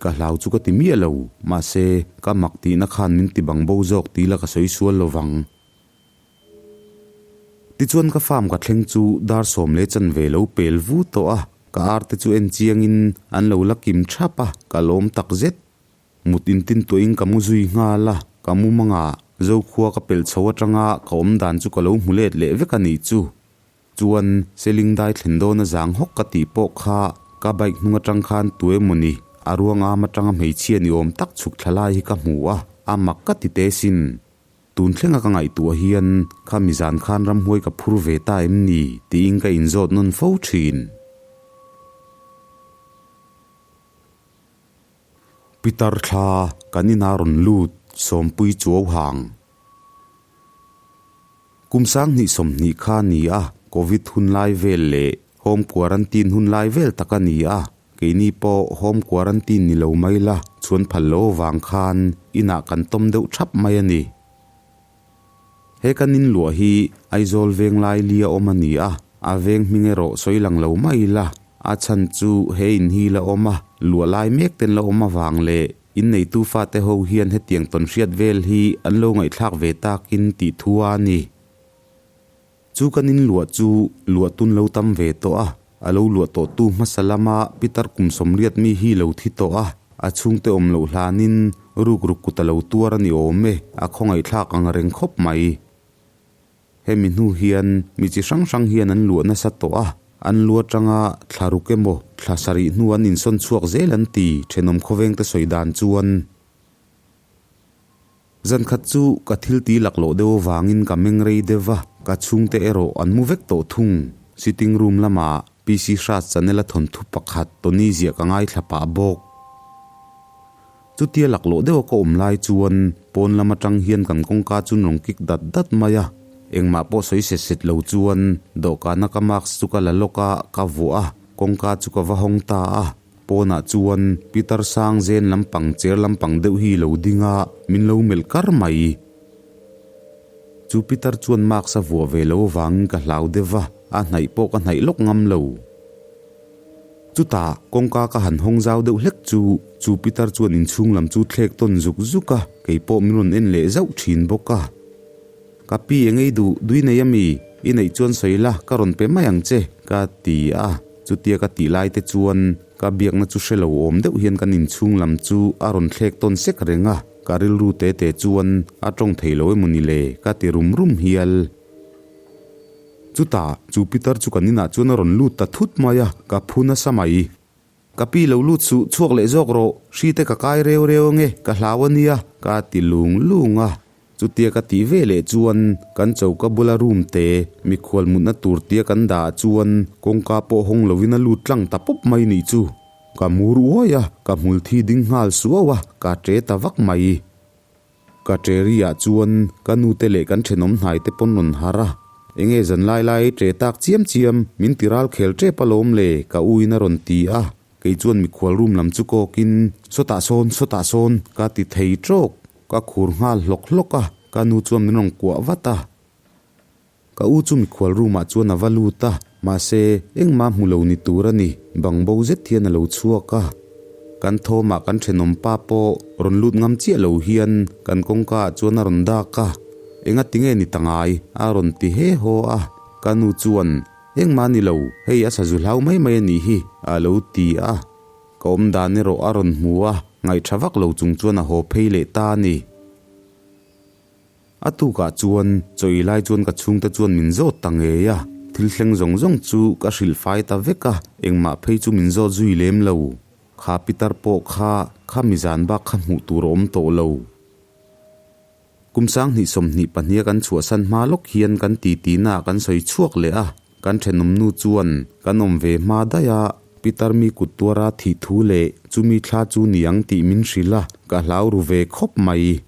Ka hlau chu ka ti miah lo, mahse ka mak tihna khan min ti bang bo zawk tih la ka sawi sual lo vang. Tichuan ka farm ka thleng chu dar sawm leh chanve lo pel vu tawh a, ka ar te chu en chiangin an lo la kim thap a, ka lawm takzet. Mut intin tuahin ka mu zui nghal a, ka mu mangah Zokhua ka pelh chho atanga ka awm dan chu ka lo hmu let leh vek a nih chu. Chuan Seling dai thlen dawn a zang hawk ka tih pawh kha ka bike hnung atang khan tu emawni a ruang am atanga hmeichhia ni awm tak chhuk thla lai hi ka hmu a. a mak ka ti teh sin. Tun thlenga ka ngaihtuah hian kha mizan khan ramhuai ka phur ve ta em ni tiin ka inzawt nawn fo thin. Pitar thla kan ina rawn lut Sawmpui Chuau hang. Kum 2020 kha a ni a, Covid hun lai vel leh Home Quarantine hun lai vel tak a ni a, keini pawh Home Quarantine ni lo mai la chhuan phal lo avang khan inah kan tawm deuh thap mai a ni. He kan inluah hi Aizawl veng lai li a awm a ni a, a veng hming erawh sawi lang lo mai la, a chhan chu he in hi la awm a, luah lai mek ten la awm avang leh Inneitu fate ho hian hetiang tawnhriat vel hi an lo ngaihthlak ve takin tih thu a ni. Chu kan inluah chu luah tun lo tam ve tawh a, a lo luah tawhtu hmasa lama pitar kum 80 mi hi lo thi tawh a, a chhungte awm loh hlanin rukruk kut a lo tuar a ni awm e, a khawngaihthlak ang reng khawp mai. Hemi hnu hian mi chi hrang hrang hian an luah nasa tawh a, an lu atanga thla ruk emaw thla sarih hnu an insawn chhuak zel an ti, thenawm khawvengte sawi dan chuan. Zan khat chu ka thil ti laklawh deuh avangin ka meng rei deuh va, ka chhungte erawh an mu vek tawh thung. Sitting room lamah PC Hras channel a thawnthu pakhat Tony ziah ka ngaithla pah bawk. Chutia laklawh deuha ka awm lai chuan pawn lam atang hian kan kawngka chu rawn kik dat dat mai a, engmah pawh sawi set set lo chuan dawhkana ka mask chu ka la lawk a, ka vuah a, kawngka chu ka va hawng ta a, pawnah chuan Peter sang zen lampang chair lampang deuh hi lo ding a, min lo melh kar mai. Chu Peter chuan mask a vuah ve lo avangin ka hlau deuh va, a hnaih pawh ka hnaih lawk ngam lo. Chutah, kawngka ka han hawng zau deuh hlek chu, chu pitar chuan inchhung lam chu thlek tawn zuk zuk a, kei pawh min rawn en leh zauh thin bawk a. Ka pi eng ei duh, dui nei ami? I neih chuan sawi la, ka rawn pe mai ang che, ka ti a. Chutia ka tih lai te chuan ka biakna chu hre lo awm deuh hian kan inchhung lam chu a rawn thlek tawn sek reng a, ka rilru te te chuan a tawng thei lo emaw ni le, ka ti rum rum hial. Chutah, chu pitar chu kan inah chuan a rawn lut ta thut mai a, ka phu nasa mai. Ka pi lo lut suh, chhuak leh zawk rawh, hri te ka kai reu reu ange, ka hlau a nia, ka ti lung lung a. Chutia ka tih ve leh chuan kan choka bula room te, mikhual mutna tur tia kan dah ah chuan kawngka pawh hawng lovin a lut tlang ta pawp mai nih chu. Ka mur uai a, ka hmul thi ding nghal suau a, ka ṭe ta vak mai. Ka ṭeri ah chuan ka nute leh kan ṭhenawm hnai te pawn rawn harh a, enge zan lai lai ṭe tak chiam chiam min ti ral khel ṭep alawm le ka u in a rawn ti a, kei chuan mikhual room lam chu kawk in sawtah sawn sawtah sawn ka ti thei ṭawk, ka khur nghal hlawk hlawk a, ka nu chuan min rawn kuah vat a. Ka u chu mikhual room ah chuan a va lut a, mahse engmah hmu lo ni tur a ni, bang bo zet hian a lo chhuak a. Kan thawmah kan thenawm pa pawh rawn lut ngam chiah lo hian kan kawngka ah chuan a rawn dak a, Enga tinge ni ta ngai? a rawn ti he haw a. Ka nu chuan, Engmah ni lo, hei a sazu hlau mai mai a nih hi, a lo ti a. Ka awm dan erawh a rawn hmu a, ngaihṭha vak lo chung chuan a haw phei leh ta a ni. A tukah chuan chawi lai chuan ka chhungte chuan min zawt ta ngei a, thil thleng zawng zawng chu ka hrilh fai ta vek a, engmah phei chu min zawt zui lem lo. Kha pitar pawh kha kha mizan bak kha hmuh tur a awm tawh lo. Kum 2022 a kan chhuahsan hma lawk hian kan titi naah kan sawi chhuak leh a, kan thenawm nu chuan kan awm ve hma daih a, pitar mi kut tuara thih thu leh chumi thla chu niang tih min hrilh a, ka hlau ru ve khawp mai.